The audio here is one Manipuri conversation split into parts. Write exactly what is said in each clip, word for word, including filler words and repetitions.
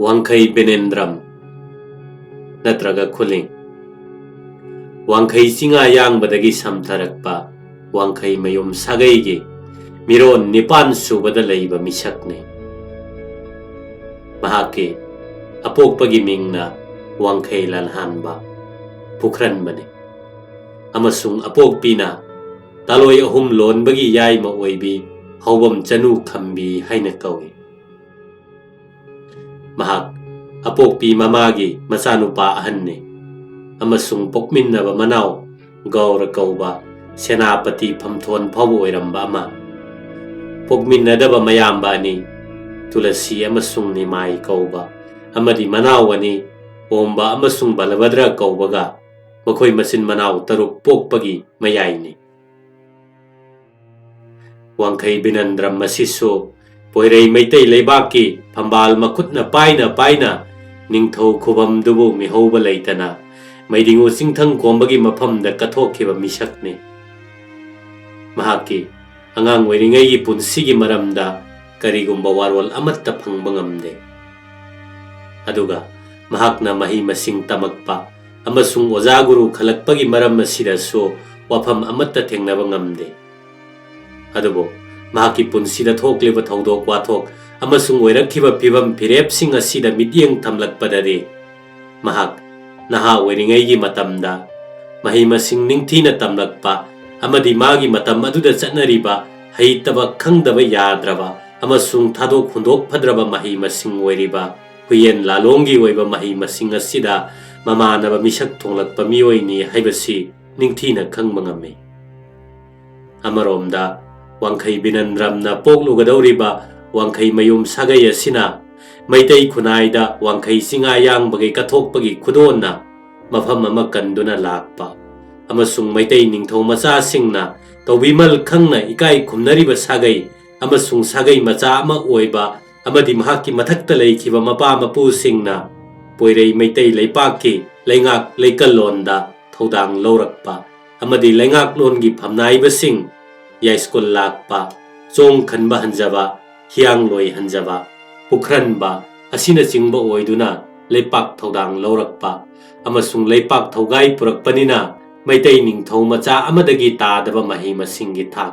ꯋꯥꯡꯈꯩ ꯕꯤꯅꯦꯟꯗ꯭ꯔꯝ ꯅꯠꯇ꯭ꯔꯒ ꯈꯨꯂꯤꯡ꯫ ꯋꯥꯡꯈꯩ ꯆꯤꯡꯉꯥ ꯌꯥꯡꯕꯗꯒꯤ ꯁꯝꯊꯔꯛꯄ ꯋꯥꯡꯈꯩ ꯃꯌꯨꯝ ꯁꯥꯒꯩꯒꯤ ꯃꯤꯔꯣꯟ ꯅꯤꯄꯥꯟ ꯁꯨꯕꯗ ꯂꯩꯕ ꯃꯤꯁꯛꯅꯤ꯫ ꯃꯍꯥꯛꯀꯤ ꯑꯄꯣꯛꯄꯒꯤ ꯃꯤꯡꯅ ꯋꯥꯡꯈꯩ ꯂꯥꯟꯍꯥꯟꯕ, ꯄꯨꯈ꯭ꯔꯟꯕꯅꯤ꯫ ꯑꯃꯁꯨꯡ ꯑꯄꯣꯛꯄꯤꯅ ꯇꯥꯂꯣꯏ ꯑꯍꯨꯝ ꯂꯣꯟꯕꯒꯤ ꯌꯥꯏꯃ ꯑꯣꯏꯕꯤ ꯍꯧꯕꯝ ꯆꯅꯨ ꯈꯝꯕꯤ ꯍꯥꯏꯅ ꯀꯧꯏ꯫ ꯃꯍꯥꯛ ꯑꯄꯣꯛꯄꯤ ꯃꯃꯥꯒꯤ ꯃꯆꯥꯅꯨꯄꯥ ꯑꯍꯟꯅꯤ ꯑꯃꯁꯨꯡ ꯄꯣꯛꯃꯤꯟꯅꯕ ꯃꯅꯥꯎ ꯒꯧꯔ ꯀꯧꯕ ꯁꯦꯅꯥꯄꯇꯤ ꯐꯝꯊꯣꯟ ꯐꯥꯎꯕ ꯑꯣꯏꯔꯝꯕ ꯑꯃ, ꯄꯣꯛꯃꯤꯟꯅꯗꯕ ꯃꯌꯥꯝꯕ ꯑꯅꯤ ꯇꯨꯂꯁꯤ ꯑꯃꯁꯨꯡ ꯅꯤꯃꯥꯏ ꯀꯧꯕ ꯑꯃꯗꯤ ꯃꯅꯥꯎ ꯑꯅꯤ ꯑꯣꯝꯕ ꯑꯃꯁꯨꯡ ꯕꯂꯚꯗ꯭ꯔ ꯀꯧꯕꯒ ꯃꯈꯣꯏ ꯃꯆꯤꯟ ꯃꯅꯥꯎ ꯇꯔꯨꯛ ꯄꯣꯛꯄꯒꯤ ꯃꯌꯥꯏꯅꯤ꯫ ꯋꯥꯡꯈꯩ ꯕꯤꯅꯟꯗ꯭ꯔꯝ ꯑꯁꯤꯁꯨ ꯄꯣꯏꯔꯩ ꯃꯩꯇꯩ ꯂꯩꯕꯥꯛꯀꯤ ꯐꯝꯕꯥꯜ ꯃꯈꯨꯠꯅ ꯄꯥꯏꯅ ꯄꯥꯏꯅ ꯅꯤꯡꯊꯧ ꯈꯨꯕꯝꯗꯨꯕꯨ ꯃꯤꯍꯧꯕ ꯂꯩꯇꯅ ꯃꯩꯗꯤꯉꯨ ꯆꯤꯡꯊꯪ ꯀꯣꯝꯕꯒꯤ ꯃꯐꯝꯗ ꯀꯠꯊꯣꯛꯈꯤꯕ ꯃꯤꯁꯛꯅꯤ꯫ ꯃꯍꯥꯛꯀꯤ ꯑꯉꯥꯡ ꯑꯣꯏꯔꯤꯉꯩꯒꯤ ꯄꯨꯟꯁꯤꯒꯤ ꯃꯔꯝꯗ ꯀꯔꯤꯒꯨꯝꯕ ꯋꯥꯔꯣꯜ ꯑꯃꯠꯇ ꯐꯪꯕ ꯉꯝꯗꯦ꯫ ꯑꯗꯨꯒ ꯃꯍꯥꯛꯅ ꯃꯍꯩ ꯃꯁꯤꯡ ꯇꯝꯃꯛꯄ ꯑꯃꯁꯨꯡ ꯑꯣꯖꯥ ꯒꯨꯔꯨ ꯈꯜꯂꯛꯄꯒꯤ ꯃꯔꯝ ꯑꯁꯤꯗꯁꯨ ꯋꯥꯐꯝ ꯑꯃꯠꯇ ꯊꯦꯡꯅꯕ ꯉꯝꯗꯦ꯫ ꯑꯗꯨꯕꯨ ꯃꯍꯥꯛꯀꯤ ꯄꯨꯟꯁꯤꯗ ꯊꯣꯛꯂꯤꯕ ꯊꯧꯗꯣꯛ ꯋꯥꯊꯣꯛ ꯑꯃꯁꯨꯡ ꯑꯣꯏꯔꯛꯈꯤꯕ ꯐꯤꯕꯝ ꯐꯤꯔꯦꯞꯁꯤꯡ ꯑꯁꯤꯗ ꯃꯤꯠꯌꯦꯡ ꯊꯝꯂꯛꯄꯗꯗꯤ, ꯃꯍꯥꯛ ꯅꯍꯥ ꯑꯣꯏꯔꯤꯉꯩꯒꯤ ꯃꯇꯝꯗ ꯃꯍꯩ ꯃꯁꯤꯡ ꯅꯤꯡꯊꯤꯅ ꯇꯝꯂꯛꯄ ꯑꯃꯗꯤ ꯃꯥꯒꯤ ꯃꯇꯝ ꯑꯗꯨꯗ ꯆꯠꯅꯔꯤꯕ ꯍꯩꯇꯕ ꯈꯪꯗꯕ ꯌꯥꯗ꯭ꯔꯕ ꯑꯃꯁꯨꯡ ꯊꯥꯗꯣꯛ ꯍꯨꯟꯗꯣꯛꯐꯗ꯭ꯔꯕ ꯃꯍꯩ ꯃꯁꯤꯡ ꯑꯣꯏꯔꯤꯕ ꯍꯨꯏꯌꯦꯟ ꯂꯥꯂꯣꯡꯒꯤ ꯑꯣꯏꯕ ꯃꯍꯩ ꯃꯁꯤꯡ ꯑꯁꯤꯗ ꯃꯃꯥꯟꯅꯕ ꯃꯤꯁꯛ ꯊꯣꯡꯂꯛꯄ ꯃꯤꯑꯣꯏꯅꯤ ꯍꯥꯏꯕꯁꯤ ꯅꯤꯡꯊꯤꯅ ꯈꯪꯕ ꯉꯝꯃꯤ꯫ ꯑꯃꯔꯣꯝꯗ, ꯋꯥꯡꯈꯩ ꯕꯤꯅꯟꯗ꯭ꯔꯝꯅ ꯄꯣꯛꯂꯨꯒꯗꯧꯔꯤꯕ ꯋꯥꯡꯈꯩ ꯃꯌꯨꯝ ꯁꯥꯒꯩ ꯑꯁꯤꯅ ꯃꯩꯇꯩ ꯈꯨꯟꯅꯥꯏꯗ ꯋꯥꯡꯈꯩ ꯆꯤꯡꯉꯥ ꯌꯥꯡꯕꯒꯤ ꯀꯠꯊꯣꯛꯄꯒꯤ ꯈꯨꯗꯣꯟꯅ ꯃꯐꯝ ꯑꯃ ꯀꯟꯗꯨꯅ ꯂꯥꯛꯄ ꯑꯃꯁꯨꯡ ꯃꯩꯇꯩ ꯅꯤꯡꯊꯧ ꯃꯆꯥꯁꯤꯡꯅ ꯇꯧꯕꯤꯃꯜ ꯈꯪꯅ ꯏꯀꯥꯏ ꯈꯨꯝꯅꯔꯤꯕ ꯁꯥꯒꯩ ꯑꯃꯁꯨꯡ ꯁꯥꯒꯩ ꯃꯆꯥ ꯑꯃ ꯑꯣꯏꯕ ꯑꯃꯗꯤ ꯃꯍꯥꯛꯀꯤ ꯃꯊꯛꯇ ꯂꯩꯈꯤꯕ ꯃꯄꯥ ꯃꯄꯨꯁꯤꯡꯅ ꯄꯣꯏꯔꯩ ꯃꯩꯇꯩ ꯂꯩꯄꯥꯛꯀꯤ ꯂꯩꯉꯥꯛ ꯂꯩꯀꯜꯂꯣꯟꯗ ꯊꯧꯗꯥꯡ ꯂꯧꯔꯛꯄ ꯑꯃꯗꯤ ꯂꯩꯉꯥꯛꯂꯣꯟꯒꯤ ꯐꯝꯅꯥꯏꯕꯁꯤꯡ, ꯌꯥꯏꯁ꯭ꯀꯨꯜ ꯂꯥꯛꯄ, ꯆꯣꯡ ꯈꯟꯕ ꯍꯟꯖꯕ, ꯍꯤꯌꯥꯡꯂꯣꯏ ꯍꯟꯖꯕ, ꯄꯨꯈ꯭ꯔꯟꯕ, ꯑꯁꯤꯅꯆꯤꯡꯕ ꯑꯣꯏꯗꯨꯅ ꯂꯩꯄꯥꯛ ꯊꯧꯗꯥꯡ ꯂꯧꯔꯛꯄ ꯑꯃꯁꯨꯡ ꯂꯩꯄꯥꯛ ꯊꯧꯒꯥꯏ ꯄꯨꯔꯛꯄꯅꯤꯅ ꯃꯩꯇꯩ ꯅꯤꯡꯊꯧ ꯃꯆꯥ ꯑꯃꯗꯒꯤ ꯇꯥꯗꯕ ꯃꯍꯩ ꯃꯁꯤꯡꯒꯤ ꯊꯥꯛ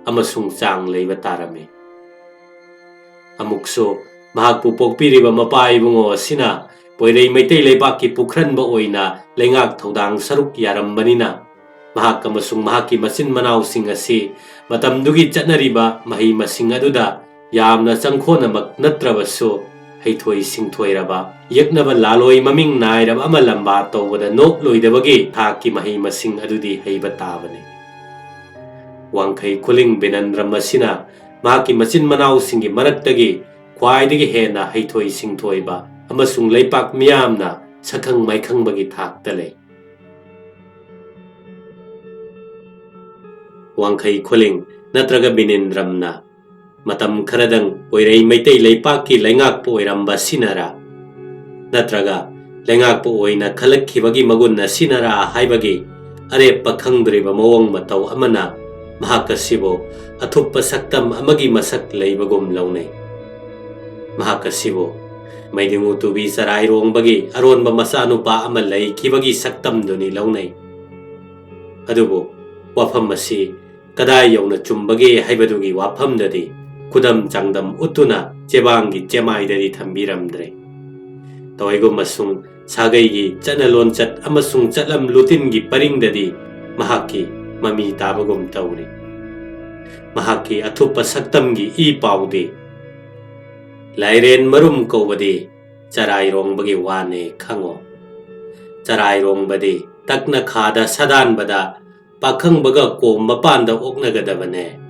ꯑꯃꯁꯨꯡ ꯆꯥꯡ ꯂꯩꯕ ꯇꯥꯔꯝꯃꯤ꯫ ꯑꯃꯨꯛꯁꯨ ꯃꯍꯥꯛꯄꯨ ꯄꯣꯛꯄꯤꯔꯤꯕ ꯃꯄꯥ ꯏꯕꯨꯡꯉꯣ ꯑꯁꯤꯅ ꯄꯣꯏꯔꯩ ꯃꯩꯇꯩ ꯂꯩꯕꯥꯛꯀꯤ ꯄꯨꯈ꯭ꯔꯟꯕ ꯑꯣꯏꯅ ꯂꯩꯉꯥꯛ ꯊꯧꯗꯥꯡ ꯁꯔꯨꯛ ꯌꯥꯔꯝꯕꯅꯤꯅ ꯃꯍꯥꯛ ꯑꯃꯁꯨꯡ ꯃꯍꯥꯛꯀꯤ ꯃꯆꯤꯟ ꯃꯅꯥꯎꯁꯤꯡ ꯑꯁꯤ ꯃꯇꯝꯗꯨꯒꯤ ꯆꯠꯅꯔꯤꯕ ꯃꯍꯩ ꯃꯁꯤꯡ ꯑꯗꯨꯗ ꯌꯥꯝꯅ ꯆꯪꯈꯣꯟꯅꯃꯛ ꯅꯠꯇ꯭ꯔꯕꯁꯨ ꯍꯩꯊꯣꯏ ꯁꯤꯡꯊꯣꯏꯔꯕ, ꯌꯦꯛꯅꯕ ꯂꯥꯂꯣꯏ ꯃꯃꯤꯡ ꯅꯥꯏꯔꯕ ꯑꯃ ꯂꯝꯕꯥ ꯇꯧꯕꯗ ꯅꯣꯞꯂꯣꯏꯗꯕꯒꯤ ꯊꯥꯛꯀꯤ ꯃꯍꯩ ꯃꯁꯤꯡ ꯑꯗꯨꯗꯤ ꯍꯩꯕ ꯇꯥꯕꯅꯤ꯫ ꯋꯥꯡꯈꯩ ꯈꯨꯂꯤꯡ ꯕꯤꯅꯟꯗ꯭ꯔꯝ ꯑꯁꯤꯅ ꯃꯍꯥꯛꯀꯤ ꯃꯆꯤꯟ ꯃꯅꯥꯎꯁꯤꯡꯒꯤ ꯃꯔꯛꯇꯒꯤ ꯈ꯭ꯋꯥꯏꯗꯒꯤ ꯍꯦꯟꯅ ꯍꯩꯊꯣꯏ ꯁꯤꯡꯊꯣꯏꯕ ꯑꯃꯁꯨꯡ ꯂꯩꯄꯥꯛ ꯃꯤꯌꯥꯝꯅ ꯁꯛꯈꯪ ꯃꯥꯏꯈꯪꯕꯒꯤ ꯊꯥꯛꯇ ꯂꯩ꯫ ꯋꯥꯡꯈꯩ ꯈꯨꯂꯤꯡ ꯅꯠꯇ꯭ꯔꯒ ꯕꯤꯅꯤꯟꯗ꯭ꯔꯝꯅ ꯃꯇꯝ ꯈꯔꯗꯪ ꯄꯣꯏꯔꯩ ꯃꯩꯇꯩ ꯂꯩꯄꯥꯛꯀꯤ ꯂꯩꯉꯥꯛꯄ ꯑꯣꯏꯔꯝꯕ ꯑꯁꯤꯅꯔꯥ? ꯅꯠꯇ꯭ꯔꯒ ꯂꯩꯉꯥꯛꯄ ꯑꯣꯏꯅ ꯈꯜꯂꯛꯈꯤꯕꯒꯤ ꯃꯒꯨꯟ ꯑꯁꯤꯅꯔꯥ ꯍꯥꯏꯕꯒꯤ ꯑꯔꯦꯞꯄ ꯈꯪꯗ꯭ꯔꯤꯕ ꯃꯑꯣꯡ ꯃꯇꯧ ꯑꯃꯅ ꯃꯍꯥꯛ ꯑꯁꯤꯕꯨ ꯑꯊꯨꯞꯄ ꯁꯛꯇꯝ ꯑꯃꯒꯤ ꯃꯁꯛ ꯂꯩꯕꯒꯨꯝ ꯂꯧꯅꯩ꯫ ꯃꯍꯥꯛ ꯑꯁꯤꯕꯨ ꯃꯩꯗꯤꯡꯉꯨ ꯇꯨꯕꯤ ꯆꯔꯥꯏꯔꯣꯡꯕꯒꯤ ꯑꯔꯣꯟꯕ ꯃꯆꯥꯅꯨꯄꯥ ꯑꯃ ꯂꯩꯈꯤꯕꯒꯤ ꯁꯛꯇꯝꯗꯨꯅꯤ ꯂꯧꯅꯩ꯫ ꯑꯗꯨꯕꯨ ꯋꯥꯐꯝ ꯑꯁꯤ ꯀꯗꯥꯏ ꯌꯧꯅ ꯆꯨꯝꯕꯒꯦ ꯍꯥꯏꯕꯗꯨꯒꯤ ꯋꯥꯐꯝꯗꯗꯤ ꯈꯨꯗꯝ ꯆꯥꯡꯗꯝ ꯎꯠꯇꯨꯅ ꯆꯦꯕꯥꯡꯒꯤ ꯆꯦꯃꯥꯏꯗꯗꯤ ꯊꯝꯕꯤꯔꯝꯗ꯭ꯔꯦ꯫ ꯇꯧꯏꯒꯨꯝꯕꯁꯨꯡ ꯁꯥꯒꯩꯒꯤ ꯆꯠꯅ ꯂꯣꯟꯆꯠ ꯑꯃꯁꯨꯡ ꯆꯠꯂꯝ ꯂꯨꯇꯤꯟꯒꯤ ꯄꯔꯤꯡꯗꯗꯤ ꯃꯍꯥꯛꯀꯤ ꯃꯃꯤ ꯇꯥꯕꯒꯨꯝ ꯇꯧꯔꯤ꯫ ꯃꯍꯥꯛꯀꯤ ꯑꯊꯨꯞꯄ ꯁꯛꯇꯝꯒꯤ ꯏ ꯄꯥꯎꯗꯤ ꯂꯥꯏꯔꯦꯟ ꯃꯔꯨꯝ ꯀꯧꯕꯗꯤ ꯆꯔꯥꯏꯔꯣꯡꯕꯒꯤ ꯋꯥꯅꯦ ꯈꯪꯉꯣ꯫ ꯆꯔꯥꯏꯔꯣꯡꯕꯗꯤ ꯇꯛꯅ ꯈꯥꯗ ꯁꯥꯗꯥꯟꯕꯗ ꯄꯥꯈꯪꯕꯒ ꯀꯣꯝ ꯃꯄꯥꯟꯗ ꯑꯣꯛꯅꯒꯗꯕꯅꯦ꯫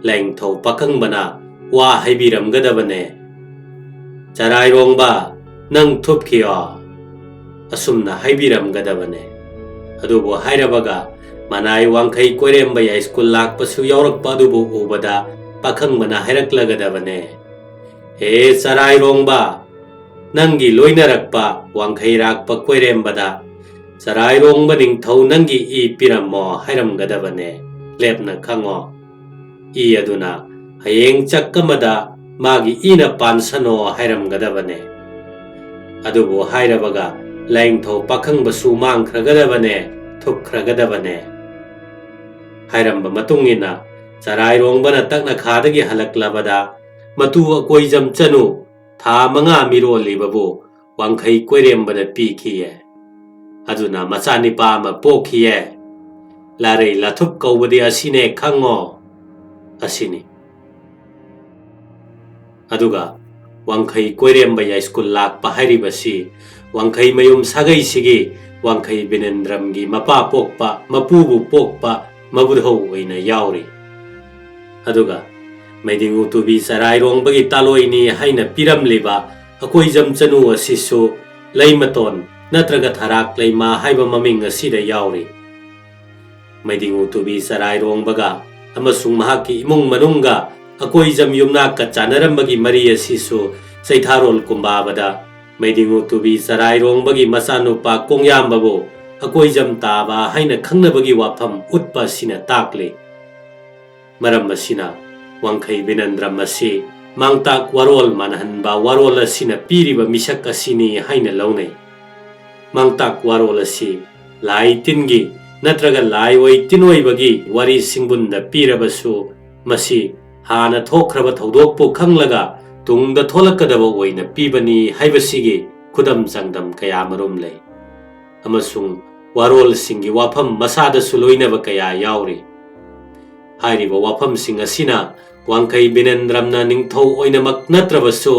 ꯂꯥꯏꯅꯤꯡꯊꯧ ꯄꯥꯈꯪꯕꯅ ꯋꯥ ꯍꯥꯏꯕꯤꯔꯝꯒꯗꯕꯅꯦ꯫ "ꯆꯔꯥꯏꯔꯣꯡꯕ, ꯅꯪ ꯊꯨꯞꯈꯤꯌꯣ" ꯑꯁꯨꯝꯅ ꯍꯥꯏꯕꯤꯔꯝꯒꯗꯕꯅꯦ꯫ ꯑꯗꯨꯕꯨ ꯍꯥꯏꯔꯕꯒ ꯃꯅꯥꯏ ꯋꯥꯡꯈꯩ ꯀꯣꯏꯔꯦꯝꯕ ꯌꯥꯏꯁ꯭ꯀꯨꯜ ꯂꯥꯛꯄꯁꯨ ꯌꯥꯎꯔꯛꯄ ꯑꯗꯨꯕꯨ ꯎꯕꯗ ꯄꯥꯈꯪꯕꯅ ꯍꯥꯏꯔꯛꯂꯒꯗꯕꯅꯦ, "ꯍꯦ ꯆꯔꯥꯏꯔꯣꯡꯕ, ꯅꯪꯒꯤ ꯂꯣꯏꯅꯔꯛꯄ ꯋꯥꯡꯈꯩꯔꯥꯛꯄ ꯀꯣꯏꯔꯦꯝꯕꯗ ꯆꯔꯥꯏꯔꯣꯡꯕ ꯅꯤꯡꯊꯧ ꯅꯪꯒꯤ ꯏ ꯄꯤꯔꯝꯃꯣ" ꯍꯥꯏꯔꯝꯒꯗꯕꯅꯦ꯫ ꯂꯦꯞꯅ ꯈꯪꯉꯣ꯫ ꯏ ꯑꯗꯨꯅ ꯍꯌꯦꯡ ꯆꯛ ꯑꯃꯗ ꯃꯥꯒꯤ ꯏꯅ ꯄꯥꯟꯁꯅꯣ ꯍꯥꯏꯔꯝꯒꯗꯕꯅꯦ꯫ ꯑꯗꯨꯕꯨ ꯍꯥꯏꯔꯕꯒ ꯂꯥꯏꯅꯤꯡꯊꯧ ꯄꯥꯈꯪꯕꯁꯨ ꯃꯥꯡꯈ꯭ꯔꯒꯗꯕꯅꯦ, ꯊꯨꯞꯈ꯭ꯔꯒꯗꯕꯅꯦ꯫ ꯍꯥꯏꯔꯝꯕ ꯃꯇꯨꯡ ꯏꯟꯅ ꯆꯔꯥꯏꯔꯣꯡꯕꯅ ꯇꯛꯅꯈꯥꯗꯒꯤ ꯍꯜꯂꯛꯂꯕꯗ ꯃꯇꯨ ꯑꯀꯣꯏꯖꯝ ꯆꯅꯨ ꯊꯥ ꯃꯉꯥ ꯃꯤꯔꯣꯜꯂꯤꯕꯕꯨ ꯋꯥꯡꯈꯩ ꯀꯣꯏꯔꯦꯝꯕꯅ ꯄꯤꯈꯤꯌꯦ꯫ ꯑꯗꯨꯅ ꯃꯆꯥꯅꯤꯄꯥ ꯑꯃ ꯄꯣꯛꯈꯤꯌꯦ꯫ ꯂꯥꯔꯩ ꯂꯥꯊꯨꯞ ꯀꯧꯕꯗꯤ ꯑꯁꯤꯅꯦ ꯈꯪꯉꯣ꯫ ꯑꯁꯤꯅꯤ꯫ ꯑꯗꯨꯒ ꯋꯥꯡꯈꯩ ꯀꯣꯏꯔꯦꯝꯕ ꯌꯥꯏꯁ꯭ꯀꯨꯜ ꯂꯥꯛꯄ ꯍꯥꯏꯔꯤꯕꯁꯤ ꯋꯥꯡꯈꯩ ꯃꯌꯨꯝ ꯁꯥꯒꯩꯁꯤꯒꯤ ꯋꯥꯡꯈꯩ ꯕꯤꯅꯦꯟꯗ꯭ꯔꯝꯒꯤ ꯃꯄꯥ ꯄꯣꯛꯄ, ꯃꯄꯨꯕꯨ ꯄꯣꯛꯄ ꯃꯕꯨꯙꯧ ꯑꯣꯏꯅ ꯌꯥꯎꯔꯤ꯫ ꯑꯗꯨꯒ ꯃꯩꯗꯤꯡꯉꯨ ꯇꯨꯕꯤ ꯆꯔꯥꯏꯔꯣꯡꯕꯒꯤ ꯇꯥꯂꯣꯏꯅꯤ ꯍꯥꯏꯅ ꯄꯤꯔꯝꯂꯤꯕ ꯑꯀꯣꯏꯖꯝ ꯆꯅꯨ ꯑꯁꯤꯁꯨ ꯂꯩꯃꯇꯣꯟ ꯅꯠꯇ꯭ꯔꯒ ꯊꯔꯥꯛ ꯂꯩꯃ ꯍꯥꯏꯕ ꯃꯃꯤꯡ ꯑꯁꯤꯗ ꯌꯥꯎꯔꯤ꯫ ꯃꯩꯗꯤꯡꯉꯨ ꯇꯨꯕꯤ ꯆꯔꯥꯏꯔꯣꯡꯕꯒ ꯑꯃꯁꯨꯡ ꯃꯍꯥꯛꯀꯤ ꯏꯃꯨꯡ ꯃꯅꯨꯡꯒ ꯑꯀꯣꯏꯖꯝ ꯌꯨꯝꯅꯥꯛꯀ ꯆꯥꯟꯅꯔꯝꯕꯒꯤ ꯃꯔꯤ ꯑꯁꯤꯁꯨ ꯆꯩꯊꯥꯔꯣꯜ ꯀꯨꯝꯕꯥꯕꯗ ꯃꯩꯗꯤꯡꯉꯨ ꯇꯨꯕꯤ ꯆꯔꯥꯏꯔꯣꯡꯕꯒꯤ ꯃꯆꯥꯅꯨꯄꯥ ꯀꯣꯡꯌꯥꯝꯕꯕꯨ ꯑꯀꯣꯏꯖꯝ ꯇꯥꯕ ꯍꯥꯏꯅ ꯈꯪꯅꯕꯒꯤ ꯋꯥꯐꯝ ꯎꯠꯄ ꯑꯁꯤꯅ ꯇꯥꯛꯂꯤ꯫ ꯃꯔꯝ ꯑꯁꯤꯅ ꯋꯥꯡꯈꯩ ꯕꯤꯅꯟꯗ꯭ꯔꯝ ꯑꯁꯤ ꯃꯥꯡꯇꯥꯛ ꯋꯥꯔꯣꯜ ꯃꯥꯟꯅꯍꯟꯕ ꯋꯥꯔꯣꯜ ꯑꯁꯤꯅ ꯄꯤꯔꯤꯕ ꯃꯤꯁꯛ ꯑꯁꯤꯅꯤ ꯍꯥꯏꯅ ꯂꯧꯅꯩ꯫ ꯃꯥꯡꯇꯥꯛ ꯋꯥꯔꯣꯜ ꯑꯁꯤ ꯂꯥꯏ ꯇꯤꯟꯒꯤ ꯅꯠꯇ꯭ꯔꯒ ꯂꯥꯏ ꯑꯣꯏ ꯇꯤꯟ ꯑꯣꯏꯕꯒꯤ ꯋꯥꯔꯤ ꯁꯤꯡꯕꯨꯟꯗ ꯄꯤꯔꯕꯁꯨ, ꯃꯁꯤ ꯍꯥꯟꯅ ꯊꯣꯛꯈ꯭ꯔꯕ ꯊꯧꯗꯣꯛꯄꯨ ꯈꯪꯂꯒ ꯇꯨꯡꯗ ꯊꯣꯛꯂꯛꯀꯗꯕ ꯑꯣꯏꯅ ꯄꯤꯕꯅꯤ ꯍꯥꯏꯕꯁꯤꯒꯤ ꯈꯨꯗꯝ ꯆꯥꯡꯗꯝ ꯀꯌꯥꯃꯔꯨꯝ ꯂꯩ꯫ ꯑꯃꯁꯨꯡ ꯋꯥꯔꯣꯜꯁꯤꯡꯒꯤ ꯋꯥꯐꯝ ꯃꯁꯥꯗꯁꯨ ꯂꯣꯏꯅꯕ ꯀꯌꯥ ꯌꯥꯎꯔꯤ꯫ ꯍꯥꯏꯔꯤꯕ ꯋꯥꯐꯝꯁꯤꯡ ꯑꯁꯤꯅ ꯋꯥꯡꯈꯩ ꯕꯤꯅꯦꯟꯗ꯭ꯔꯝꯅ ꯅꯤꯡꯊꯧ ꯑꯣꯏꯅꯃꯛ ꯅꯠꯇ꯭ꯔꯕꯁꯨ,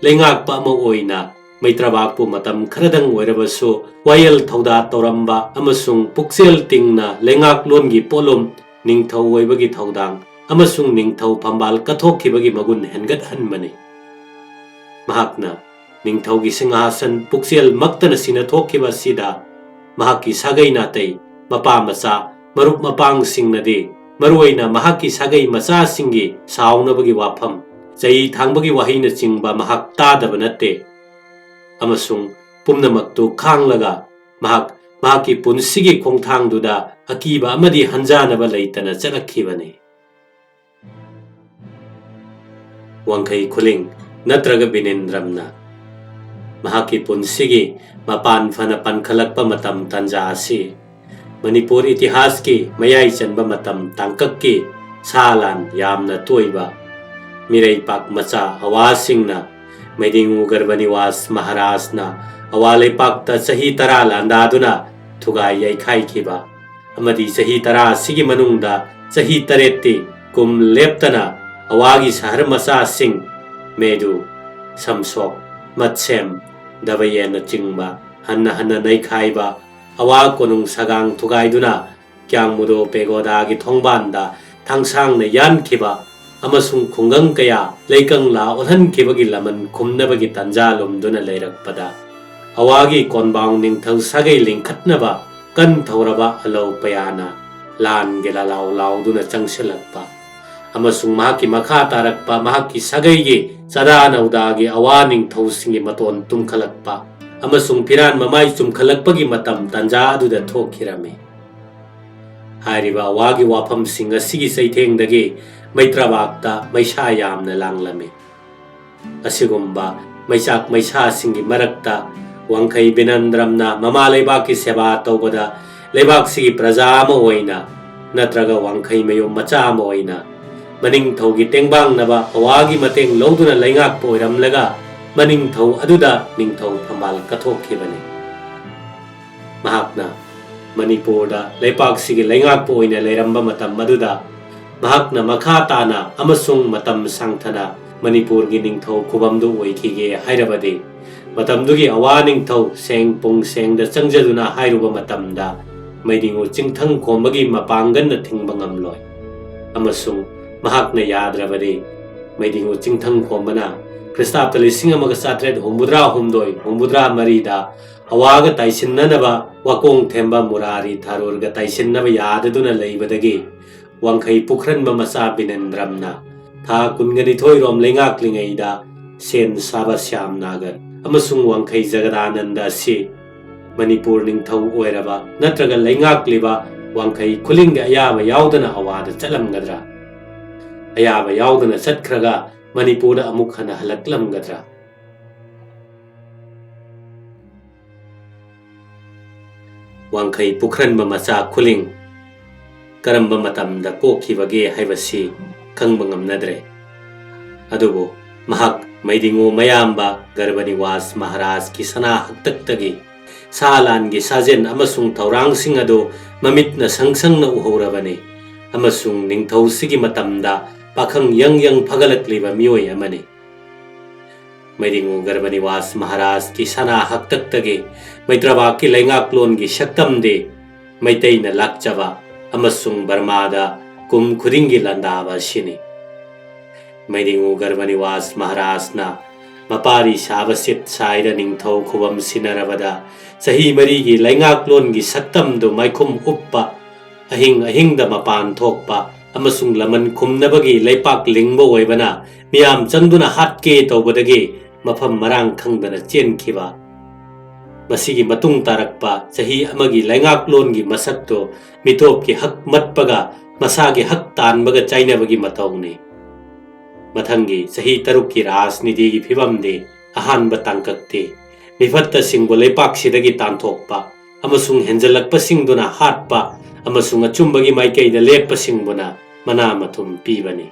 ꯂꯩꯉꯥꯛꯄ ꯑꯃ ꯑꯣꯏꯅ ꯃꯩꯇ꯭ꯔꯕꯥꯛꯄꯨ ꯃꯇꯝ ꯈꯔꯗꯪ ꯑꯣꯏꯔꯕꯁꯨ ꯋꯥꯌꯦꯜ ꯊꯧꯗꯥ ꯇꯧꯔꯝꯕ ꯑꯃꯁꯨꯡ ꯄꯨꯛꯆꯦꯜ ꯇꯤꯡꯅ ꯂꯩꯉꯥꯛꯂꯣꯟꯒꯤ ꯄꯣꯠꯂꯨꯝ, ꯅꯤꯡꯊꯧ ꯑꯣꯏꯕꯒꯤ ꯊꯧꯗꯥꯡ ꯑꯃꯁꯨꯡ ꯅꯤꯡꯊꯧ ꯐꯝꯕꯥꯜ ꯀꯠꯊꯣꯛꯈꯤꯕꯒꯤ ꯃꯒꯨꯟ ꯍꯦꯟꯒꯠꯍꯟꯕꯅꯤ꯫ ꯃꯍꯥꯛꯅ ꯅꯤꯡꯊꯧꯒꯤ ꯁꯤꯡꯍꯥꯁꯟ ꯄꯨꯛꯆꯦꯜ ꯃꯛꯇꯅ ꯁꯤꯟꯅꯊꯣꯛꯈꯤꯕ ꯑꯁꯤꯗ ꯃꯍꯥꯛꯀꯤ ꯁꯥꯒꯩ ꯅꯥꯇꯩ, ꯃꯄꯥ ꯃꯆꯥ, ꯃꯔꯨꯞ ꯃꯄꯥꯡꯁꯤꯡꯅꯗꯤ ꯃꯔꯨꯑꯣꯏꯅ ꯃꯍꯥꯛꯀꯤ ꯁꯥꯒꯩ ꯃꯆꯥꯁꯤꯡꯒꯤ ꯁꯥꯎꯅꯕꯒꯤ ꯋꯥꯐꯝ, ꯆꯩ ꯊꯥꯡꯕꯒꯤ ꯋꯥꯍꯩꯅꯆꯤꯡꯕ ꯃꯍꯥꯛ ꯇꯥꯗꯕ ꯅꯠꯇꯦ꯫ ꯑꯃꯁꯨꯡ ꯄꯨꯝꯅꯃꯛꯇꯨ ꯈꯥꯡꯂꯒ ꯃꯍꯥꯛ ꯃꯍꯥꯛꯀꯤ ꯄꯨꯟꯁꯤꯒꯤ ꯈꯣꯡꯊꯥꯡꯗꯨꯗ ꯑꯀꯤꯕ ꯑꯃꯗꯤ ꯍꯟꯖꯥꯅꯕ ꯂꯩꯇꯅ ꯆꯠꯂꯛꯈꯤꯕꯅꯤ꯫ ꯋꯥꯡꯈꯩ ꯈꯨꯂꯤꯡ ꯅꯠꯇ꯭ꯔꯒ ꯕꯤꯅꯦꯟꯗ꯭ꯔꯝꯅ ꯃꯍꯥꯛꯀꯤ ꯄꯨꯟꯁꯤꯒꯤ ꯃꯄꯥꯟ ꯐꯅ ꯄꯟꯈꯠꯂꯛꯄ ꯃꯇꯝ ꯇꯥꯟꯖꯥ ꯑꯁꯤ ꯃꯅꯤꯄꯨꯔ ꯏꯇꯤꯍꯥꯁꯀꯤ ꯃꯌꯥꯏ ꯆꯟꯕ ꯃꯇꯝ ꯇꯥꯡꯀꯛꯀꯤ ꯁꯥ ꯂꯥꯟ ꯌꯥꯝꯅ ꯇꯣꯏꯕ ꯃꯤꯔꯩꯄꯥꯛ ꯃꯆꯥ ꯑꯋꯥꯁꯤꯡꯅ ꯃꯩꯗꯤꯡꯉꯨ ꯒꯔꯚꯅꯤꯋꯥꯁ ꯃꯍꯥꯔꯥꯖꯅ ꯑꯋꯥ ꯂꯩꯄꯥꯛꯇ ꯆꯍꯤ ꯇꯔꯥ ꯂꯥꯟꯗꯥꯗꯨꯅ ꯊꯨꯒꯥꯏ ꯌꯩꯈꯥꯏꯈꯤꯕ ꯑꯃꯗꯤ ꯆꯍꯤ ꯇꯔꯥ ꯑꯁꯤꯒꯤ ꯃꯅꯨꯡꯗ ꯆꯍꯤ ꯇꯔꯦꯠꯇꯤ ꯀꯨꯝ ꯂꯦꯞꯇꯅ ꯑꯋꯥꯒꯤ ꯁꯍꯔ ꯃꯆꯥꯁꯤꯡ ꯃꯦꯗꯨ, ꯁꯝꯁꯣꯛ, ꯃꯠꯁꯦꯝ, ꯗꯕꯌꯦꯟꯅꯆꯤꯡꯕ ꯍꯟꯅ ꯍꯟꯅ ꯅꯩꯈꯥꯏꯕ ꯑꯋꯥ ꯀꯣꯅꯨꯡ ꯁꯒꯥꯡ ꯊꯨꯒꯥꯏꯗꯨꯅ ꯀ꯭ꯌꯥꯡꯃꯨꯗꯣ ꯄꯦꯒꯣꯗꯥꯒꯤ ꯊꯣꯡꯕꯥꯟꯗ ꯊꯥꯡꯁꯥꯡꯅ ꯌꯥꯟꯈꯤꯕ ꯑꯃꯁꯨꯡ ꯈꯨꯡꯒꯪ ꯀꯌꯥ ꯂꯩꯀꯪꯂꯥ ꯑꯣꯜꯍꯟꯈꯤꯕꯒꯤ ꯂꯃꯟ ꯈꯨꯝꯅꯕꯒꯤ ꯇꯥꯟꯖꯥ ꯂꯨꯝꯗꯨꯅ ꯂꯩꯔꯛꯄꯗ ꯑꯋꯥꯒꯤ ꯀꯣꯟꯕꯥꯎ ꯅꯤꯡꯊꯧ ꯁꯥꯒꯩ ꯂꯤꯡꯈꯠꯅꯕ ꯀꯟ ꯊꯧꯔꯕ ꯑꯂꯧ ꯄꯌꯥꯅ ꯂꯥꯟꯒꯤ ꯂꯥꯂꯥꯎ ꯂꯥꯎꯗꯨꯅ ꯆꯪꯁꯤꯜꯂꯛꯄ ꯑꯃꯁꯨꯡ ꯃꯍꯥꯛꯀꯤ ꯃꯈꯥ ꯇꯥꯔꯛꯄ ꯃꯍꯥꯛꯀꯤ ꯁꯥꯒꯩꯒꯤ ꯆꯥꯗꯥ ꯅꯧꯗꯥꯒꯤ ꯑꯋꯥ ꯅꯤꯡꯊꯧꯁꯤꯡꯒꯤ ꯃꯇꯣꯟ ꯇꯨꯝꯈꯠꯂꯛꯄ ꯑꯃꯁꯨꯡ ꯐꯤꯔꯥꯟ ꯃꯃꯥꯏ ꯆꯨꯝꯈꯠꯂꯛꯄꯒꯤ ꯃꯇꯝ ꯇꯥꯟꯖꯥ ꯑꯗꯨꯗ ꯊꯣꯛꯈꯤꯔꯝꯃꯤ꯫ ꯍꯥꯏꯔꯤꯕ ꯑꯋꯥꯒꯤ ꯋꯥꯐꯝꯁꯤꯡ ꯑꯁꯤꯒꯤ ꯆꯩꯊꯦꯡꯗꯒꯤ ꯃꯩꯇ꯭ꯔꯕꯥꯛꯇ ꯃꯩꯁꯥ ꯌꯥꯝꯅ ꯂꯥꯡꯂꯝꯃꯤ꯫ ꯑꯁꯤꯒꯨꯝꯕ ꯃꯩꯆꯥꯛ ꯃꯩꯁꯥꯁꯤꯡꯒꯤ ꯃꯔꯛꯇ ꯋꯥꯡꯈꯩ ꯕꯤꯅꯟꯗ꯭ꯔꯝꯅ ꯃꯃꯥ ꯂꯩꯕꯥꯛꯀꯤ ꯁꯦꯕꯥ ꯇꯧꯕꯗ ꯂꯩꯕꯥꯛꯁꯤꯒꯤ ꯄ꯭ꯔꯖꯥ ꯑꯃ ꯑꯣꯏꯅ ꯅꯠꯇ꯭ꯔꯒ ꯋꯥꯡꯈꯩ ꯃꯌꯨꯝ ꯃꯆꯥ ꯑꯃ ꯑꯣꯏꯅ ꯃꯅꯤꯡꯊꯧꯒꯤ ꯇꯦꯡꯕꯥꯡꯅꯕ ꯑꯋꯥꯒꯤ ꯃꯇꯦꯡ ꯂꯧꯗꯨꯅ ꯂꯩꯉꯥꯛꯄ ꯑꯣꯏꯔꯝꯂꯒ ꯃꯅꯤꯡꯊꯧ ꯑꯗꯨꯗ ꯅꯤꯡꯊꯧ ꯐꯝꯕꯥꯜ ꯀꯠꯊꯣꯛꯈꯤꯕꯅꯤ꯫ ꯃꯍꯥꯛꯅ ꯃꯅꯤꯄꯨꯔꯗ ꯂꯩꯄꯥꯛꯁꯤꯒꯤ ꯂꯩꯉꯥꯛꯄ ꯑꯣꯏꯅ ꯂꯩꯔꯝꯕ ꯃꯇꯝ ꯑꯗꯨꯗ ꯃꯍꯥꯛꯅ ꯃꯈꯥ ꯇꯥꯅ ꯑꯃꯁꯨꯡ ꯃꯇꯝ ꯁꯥꯡꯊꯅ ꯃꯅꯤꯄꯨꯔꯒꯤ ꯅꯤꯡꯊꯧ ꯈꯨꯕꯝꯗꯨ ꯑꯣꯏꯈꯤꯒꯦ ꯍꯥꯏꯔꯕꯗꯤ ꯃꯇꯝꯗꯨꯒꯤ ꯑꯋꯥ ꯅꯤꯡꯊꯧ ꯁꯦꯡ ꯄꯨꯡ ꯁꯦꯡꯗ ꯆꯪꯖꯗꯨꯅ ꯍꯥꯏꯔꯨꯕ ꯃꯇꯝꯗ ꯃꯩꯗꯤꯉꯨ ꯆꯤꯡꯊꯪ ꯈꯣꯝꯕꯒꯤ ꯃꯄꯥꯡꯒꯜꯅ ꯊꯤꯡꯕ ꯉꯝꯂꯣꯏ꯫ ꯑꯃꯁꯨꯡ ꯃꯍꯥꯛꯅ ꯌꯥꯗ꯭ꯔꯕꯗꯤ ꯃꯩꯗꯤꯉꯨ ꯆꯤꯡꯊꯪ ꯈꯣꯝꯕꯅ ꯈ꯭ꯔꯤꯁꯇꯥꯕꯇ ꯂꯤꯁꯤꯡ ꯑꯃꯒ ꯆꯥꯇ꯭ꯔꯦꯠ ꯍꯨꯝꯐꯨꯇꯔꯥ ꯍꯨꯝꯗꯣꯏ ꯍꯨꯝꯐꯨꯇꯔꯥ ꯃꯔꯤꯗ ꯑꯋꯥꯒ ꯇꯥꯏꯁꯤꯟꯅꯅꯕ ꯋꯥꯀꯣꯡ ꯊꯦꯝꯕ ꯃꯨꯔꯥꯔꯤ ꯊꯥꯔꯨꯔꯒ ꯇꯥꯏꯁꯤꯟꯅꯕ ꯌꯥꯗꯗꯨꯅ ꯂꯩꯕꯗꯒꯤ ꯋꯥꯡꯈꯩ ꯄꯨꯈ꯭ꯔꯟꯕ ꯃꯆꯥ ꯕꯤꯅꯦꯟꯗ꯭ꯔꯝꯅ ꯊꯥ ꯀꯨꯟꯒ ꯅꯤꯊꯣꯏꯔꯣꯝ ꯂꯩꯉꯥꯛꯂꯤꯉꯩꯗ ꯁꯦꯟ ꯁꯥꯕ ꯁ꯭ꯌꯥꯝ ꯅꯥꯒꯔ ꯑꯃꯁꯨꯡ ꯋꯥꯡꯈꯩ ꯖꯒꯗꯥꯅꯟꯗ ꯑꯁꯤ ꯃꯅꯤꯄꯨꯔ ꯅꯤꯡꯊꯧ ꯑꯣꯏꯔꯕ ꯅꯠꯇ꯭ꯔꯒ ꯂꯩꯉꯥꯛꯂꯤꯕ ꯋꯥꯡꯈꯩ ꯈꯨꯂꯤꯡꯒꯤ ꯑꯌꯥꯕ ꯌꯥꯎꯗꯅ ꯑꯋꯥꯗ ꯆꯠꯂꯝꯒꯗ꯭ꯔꯥ? ꯑꯌꯥꯕ ꯌꯥꯎꯗꯅ ꯆꯠꯈ꯭ꯔꯒ ꯃꯅꯤꯄꯨꯔꯗ ꯑꯃꯨꯛ ꯍꯟꯅ ꯍꯜꯂꯛꯂꯝꯒꯗ꯭ꯔꯥ? ꯋꯥꯡꯈꯩ ꯄꯨꯈ꯭ꯔꯟꯕ ꯃꯆꯥ ꯈꯨꯂꯤꯡ ꯀꯔꯝꯕ ꯃꯇꯝꯗ ꯄꯣꯛꯈꯤꯕꯒꯦ ꯍꯥꯏꯕꯁꯤ ꯈꯪꯕ ꯉꯝꯅꯗ꯭ꯔꯦ꯫ ꯑꯗꯨꯕꯨ ꯃꯍꯥꯛ ꯃꯩꯗꯤꯉꯨ ꯃꯌꯥꯝꯕ ꯒꯔꯕꯅꯤꯋꯥꯁ ꯃꯍꯥꯔꯥꯖꯀꯤ ꯁꯅꯥ ꯍꯛꯇꯛꯇꯒꯤ ꯁꯥ ꯂꯥꯟꯒꯤ ꯁꯥꯖꯦꯟ ꯑꯃꯁꯨꯡ ꯊꯧꯔꯥꯡꯁꯤꯡ ꯑꯗꯨ ꯃꯃꯤꯠꯅ ꯁꯪ ꯁꯪꯅ ꯎꯍꯧꯔꯕꯅꯤ, ꯑꯃꯁꯨꯡ ꯅꯤꯡꯊꯧꯁꯤꯒꯤ ꯃꯇꯝꯗ ꯄꯥꯈꯪ ꯌꯪ ꯌꯪ ꯐꯒꯠꯂꯛꯂꯤꯕ ꯃꯤꯑꯣꯏ ꯑꯃꯅꯤ꯫ ꯃꯩꯗꯤꯉꯨ ꯒꯔꯕꯅꯤꯋꯥꯁ ꯃꯍꯥꯔꯥꯖꯀꯤ ꯁꯅꯥ ꯍꯛꯇꯛꯇꯒꯤ ꯃꯩꯇ꯭ꯔꯕꯥꯛꯀꯤ ꯂꯩꯉꯥꯛꯂꯣꯟꯒꯤ ꯁꯛꯇꯝꯗꯤ ꯃꯩꯇꯩꯅ ꯂꯥꯛꯆꯕ ꯑꯃꯁꯨꯡ ꯕꯔꯃꯥꯗ ꯀꯨꯝ ꯈꯨꯗꯤꯡꯒꯤ ꯂꯥꯟꯗꯥꯕ ꯑꯁꯤꯅꯤ꯫ ꯃꯩꯗꯤꯉꯨ ꯒꯔꯕꯅꯤꯋꯥꯁ ꯃꯍꯥꯔꯥꯖꯅ ꯃꯄꯥꯔꯤ ꯁꯥꯕ ꯁꯤꯠ ꯁꯥꯏꯗ ꯅꯤꯡꯊꯧ ꯈꯨꯕꯝ ꯁꯤꯟꯅꯔꯕꯗ ꯆꯍꯤ ꯃꯔꯤꯒꯤ ꯂꯩꯉꯥꯛꯂꯣꯟꯒꯤ ꯁꯛꯇꯝꯗꯨ ꯃꯥꯏꯈꯨꯝ ꯎꯞꯄ, ꯑꯍꯤꯡ ꯑꯍꯤꯡꯗ ꯃꯄꯥꯟ ꯊꯣꯛꯄ ꯑꯃꯁꯨꯡ ꯂꯃꯟ ꯈꯨꯝꯅꯕꯒꯤ ꯂꯩꯄꯥꯛ ꯂꯤꯡꯕ ꯑꯣꯏꯕꯅ ꯃꯤꯌꯥꯝ ꯆꯪꯗꯨꯅ ꯍꯥꯠꯀꯦ ꯇꯧꯕꯗꯒꯤ ꯃꯐꯝ ꯃꯔꯥꯡ ꯈꯪꯗꯅ ꯆꯦꯟꯈꯤꯕ꯫ ꯃꯁꯤꯒꯤ ꯃꯇꯨꯡ ꯇꯥꯔꯛꯄ ꯆꯍꯤ ꯑꯃꯒꯤ ꯂꯩꯉꯥꯛꯂꯣꯟꯒꯤ ꯃꯁꯛꯇꯨ ꯃꯤꯇꯣꯞꯀꯤ ꯍꯛ ꯃꯠꯄꯒ ꯃꯁꯥꯒꯤ ꯍꯛ ꯇꯥꯟꯕꯒ ꯆꯥꯏꯅꯕꯒꯤ ꯃꯇꯧꯅꯤ꯫ ꯃꯊꯪꯒꯤ ꯆꯍꯤ ꯇꯔꯨꯛꯀꯤ ꯔꯥꯖꯅꯤꯇꯤꯒꯤ ꯐꯤꯕꯝꯗꯤ ꯑꯍꯥꯟꯕ ꯇꯥꯡꯀꯛꯇꯤ ꯃꯤꯐꯠꯇꯁꯤꯡꯕꯨ ꯂꯩꯄꯥꯛꯁꯤꯗꯒꯤ ꯇꯥꯟꯊꯣꯛꯄ ꯑꯃꯁꯨꯡ ꯍꯦꯟꯖꯜꯂꯛꯄꯁꯤꯡꯗꯨꯅ ꯍꯥꯠꯄ ꯑꯃꯁꯨꯡ ꯑꯆꯨꯝꯕꯒꯤ ꯃꯥꯏꯀꯩꯗ ꯂꯦꯞꯄꯁꯤꯡꯕꯨꯅ ꯃꯅꯥ ꯃꯊꯨꯝ ꯄꯤꯕꯅꯤ꯫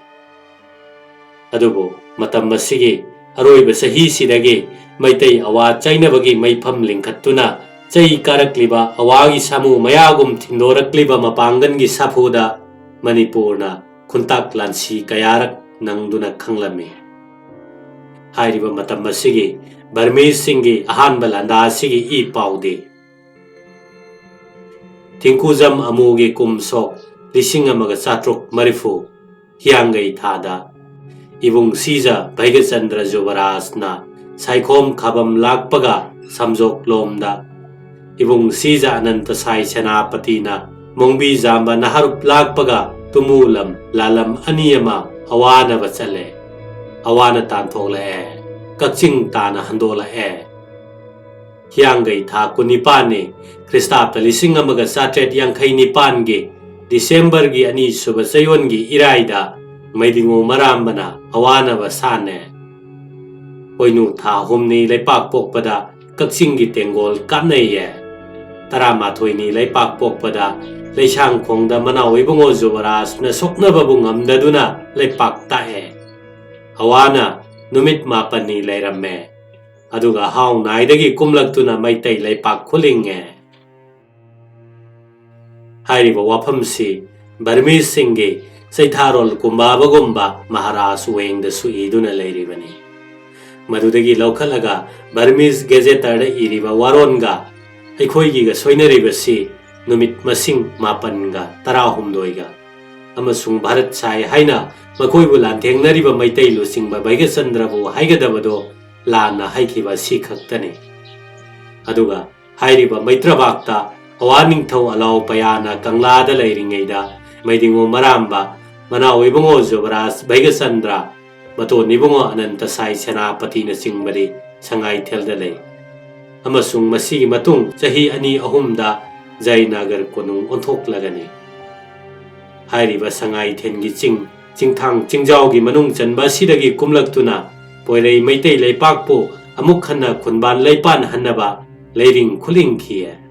ꯑꯗꯨꯕꯨ ꯃꯇꯝ ꯑꯁꯤꯒꯤ ꯑꯔꯣꯏꯕ ꯆꯍꯤꯁꯤꯗꯒꯤ ꯃꯩꯇꯩ ꯑꯋꯥ ꯆꯩꯅꯕꯒꯤ ꯃꯩꯐꯝ ꯂꯤꯡꯈꯠꯇꯨꯅ ꯆꯩ ꯀꯥꯔꯛꯂꯤꯕ ꯑꯋꯥꯒꯤ ꯁꯥꯃꯨ ꯃꯌꯥꯒꯨꯝ ꯊꯤꯟꯗꯣꯔꯛꯂꯤꯕ ꯃꯄꯥꯡꯒꯜꯒꯤ ꯁꯥꯐꯨꯗ ꯃꯅꯤꯄꯨꯔꯅ ꯈꯨꯟꯇꯥꯛ ꯂꯥꯟꯁꯤ ꯀꯌꯥꯔꯛ ꯅꯪꯗꯨꯅ ꯈꯪꯂꯝꯃꯤ꯫ ꯍꯥꯏꯔꯤꯕ ꯃꯇꯝ ꯑꯁꯤꯒꯤ ꯕꯔꯃꯤꯁꯁꯤꯡꯒꯤ ꯑꯍꯥꯟꯕ ꯂꯥꯟꯗꯥ ꯑꯁꯤꯒꯤ ꯏ ꯄꯥꯎꯗꯤ ꯊꯤꯡꯀꯨꯖꯝ ꯑꯃꯨꯒꯤ ꯀꯨꯝ ꯁꯣꯛ ꯂꯤꯁꯤꯡ ꯑꯃꯒ ꯆꯥꯇ꯭ꯔꯨꯛ ꯃꯔꯤꯐꯨ ꯍꯤꯌꯥꯡꯒꯩ ꯊꯥꯗ ꯏꯕꯨꯡ ꯁꯤꯖ ꯚꯩꯒꯆꯟꯗ꯭ꯔ ꯖꯨꯕꯔꯥꯖꯅ ꯁꯥꯏꯈꯣꯝ ꯈꯥꯕꯝ ꯂꯥꯛꯄꯒ ꯁꯝꯖꯣꯛꯂꯣꯝꯗ ꯏꯕꯨꯡ ꯁꯤꯖ ꯑꯅꯟꯇ ꯁꯥꯏ ꯁꯦꯅꯥꯄꯇꯤꯅ ꯃꯣꯡꯕꯤ ꯖꯥꯝꯕ ꯅꯍꯥꯔꯨꯞ ꯂꯥꯛꯄꯒ ꯇꯨꯃꯨꯂꯝ ꯂꯥꯂꯝ ꯑꯅꯤ ꯑꯃ ꯑꯋꯥꯅꯕ ꯆꯠꯂꯦ꯫ ꯑꯋꯥꯅ ꯇꯥꯟꯊꯣꯛꯂꯛꯑꯦ꯫ ꯀꯛꯆꯤꯡ ꯇꯥꯅ ꯍꯟꯗꯣꯛꯂꯛꯑꯦ꯫ ꯍꯤꯌꯥꯡꯒꯩ ꯊꯥ ꯀꯨꯟꯅꯤꯄꯥꯟꯅꯤ꯫ ꯈ꯭ꯔꯤꯁꯇꯥꯕꯇ ꯂꯤꯁꯤꯡ ꯑꯃꯒ ꯆꯥꯇ꯭ꯔꯦꯠ ꯌꯥꯡꯈꯩ ꯅꯤꯄꯥꯟꯒꯤ ꯗꯤꯁꯦꯝꯕꯔꯒꯤ ꯑꯅꯤꯁꯨꯕ ꯆꯌꯣꯜꯒꯤ ꯏꯔꯥꯏꯗ ꯃꯩꯗꯤꯡꯉꯨ ꯃꯔꯥꯝꯕꯅ ꯑꯋꯥꯅꯕ ꯁꯥꯟꯅꯦ꯫ ꯄꯣꯏꯅꯨ ꯊꯥ ꯑꯍꯨꯝꯅꯤ ꯂꯩꯄꯥꯛ ꯄꯣꯛꯄꯗ ꯀꯛꯆꯤꯡꯒꯤ ꯇꯦꯡꯒꯣꯜ ꯀꯥꯞꯅꯩꯌꯦ꯫ ꯇꯔꯥꯃꯥꯊꯣꯏꯅꯤ ꯂꯩꯄꯥꯛ ꯄꯣꯛꯄꯗ ꯂꯩꯁꯥꯡꯈꯣꯡꯗ ꯃꯅꯥꯎ ꯏꯕꯨꯡꯉꯣ ꯖꯨꯕꯔꯥꯖꯅ ꯁꯣꯛꯅꯕꯕꯨ ꯉꯝꯗꯗꯨꯅ ꯂꯩꯄꯥꯛ ꯇꯥꯛꯑꯦ꯫ ꯑꯋꯥꯅ ꯅꯨꯃꯤꯠ ꯃꯥꯄꯟꯅꯤ ꯂꯩꯔꯝꯃꯦ꯫ ꯑꯗꯨꯒ ꯍꯥꯎ ꯅꯥꯏꯗꯒꯤ ꯀꯨꯝꯂꯛꯇꯨꯅ ꯃꯩꯇꯩ ꯂꯩꯄꯥꯛ ꯈꯨꯂꯤꯡꯉꯦ꯫ ꯍꯥꯏꯔꯤꯕ ꯋꯥꯐꯝꯁꯤ ꯕꯔꯃꯤꯁꯁꯤꯡꯒꯤ ꯆꯩꯊꯥꯔꯣꯜ ꯀꯨꯝꯕꯥꯕꯒꯨꯝꯕ ꯃꯍꯥꯔꯥꯖ ꯋꯦꯡꯗꯁꯨ ꯏꯗꯨꯅ ꯂꯩꯔꯤꯕꯅꯤ꯫ ꯃꯗꯨꯗꯒꯤ ꯂꯧꯈꯠꯂꯒ ꯕꯔꯃꯤꯁ ꯒꯦꯖꯦꯇꯔꯗ ꯏꯔꯤꯕ ꯋꯥꯔꯣꯟꯒ ꯑꯩꯈꯣꯏꯒꯤꯒ ꯁꯣꯏꯅꯔꯤꯕꯁꯤ ꯅꯨꯃꯤꯠ ꯃꯁꯤꯡ ꯃꯥꯄꯟꯒ ꯇꯔꯥꯍꯨꯝꯗꯣꯏꯒ ꯑꯃꯁꯨꯡ ꯚꯥꯔꯠ ꯁꯥꯏ ꯍꯥꯏꯅ ꯃꯈꯣꯏꯕꯨ ꯂꯥꯟꯊꯦꯡꯅꯔꯤꯕ ꯃꯩꯇꯩ ꯂꯨꯆꯤꯡꯕ ꯚꯩꯒꯆꯟꯗ꯭ꯔꯕꯨ ꯍꯥꯏꯒꯗꯕꯗꯣ ꯂꯥꯟꯅ ꯍꯥꯏꯈꯤꯕ ꯑꯁꯤ ꯈꯛꯇꯅꯤ꯫ ꯑꯗꯨꯒ ꯍꯥꯏꯔꯤꯕ ꯃꯩꯇ꯭ꯔꯕꯥꯛꯇ ꯑꯋꯥ ꯅꯤꯡꯊꯧ ꯑꯂꯥꯎ ꯄꯌꯥꯅ ꯀꯪꯂꯥꯗ ꯂꯩꯔꯤꯉꯩꯗ ꯃꯩꯗꯤꯡꯉꯨ ꯃꯔꯥꯝꯕ, ꯃꯅꯥꯎ ꯏꯕꯨꯡꯉꯣ ꯖꯨꯕꯔꯥꯖ ꯚꯩꯒꯆꯟꯗ꯭ꯔ, ꯃꯇꯣꯟ ꯏꯕꯨꯡꯉꯣ ꯑꯅꯟꯇ ꯁꯥꯏ ꯁꯦꯅꯥꯄꯇꯤꯅꯆꯤꯡꯕꯗꯤ ꯁꯉꯥꯏꯊꯦꯜꯗ ꯂꯩ꯫ ꯑꯃꯁꯨꯡ ꯃꯁꯤꯒꯤ ꯃꯇꯨꯡ ꯆꯍꯤ ꯑꯅꯤ ꯑꯍꯨꯝꯗ ꯖꯌꯅꯒꯔ ꯀꯣꯅꯨꯡ ꯑꯣꯟꯊꯣꯛꯂꯒꯅꯤ꯫ ꯍꯥꯏꯔꯤꯕ ꯁꯉꯥꯏꯊꯦꯜꯒꯤ ꯆꯤꯡ, ꯆꯤꯡꯊꯥꯡ ꯆꯤꯡꯖꯥꯎꯒꯤ ꯃꯅꯨꯡ ꯆꯟꯕ ꯑꯁꯤꯗꯒꯤ ꯀꯨꯝꯂꯛꯇꯨꯅ ꯄꯣꯏꯔꯩ ꯃꯩꯇꯩ ꯂꯩꯄꯥꯛꯄꯨ ꯑꯃꯨꯛ ꯍꯟꯅ ꯈꯨꯟꯕꯥꯟ ꯂꯩꯄꯥꯟ ꯍꯟꯅꯕ ꯂꯩꯔꯤꯡ ꯈꯨꯂꯤꯡꯈꯤ꯫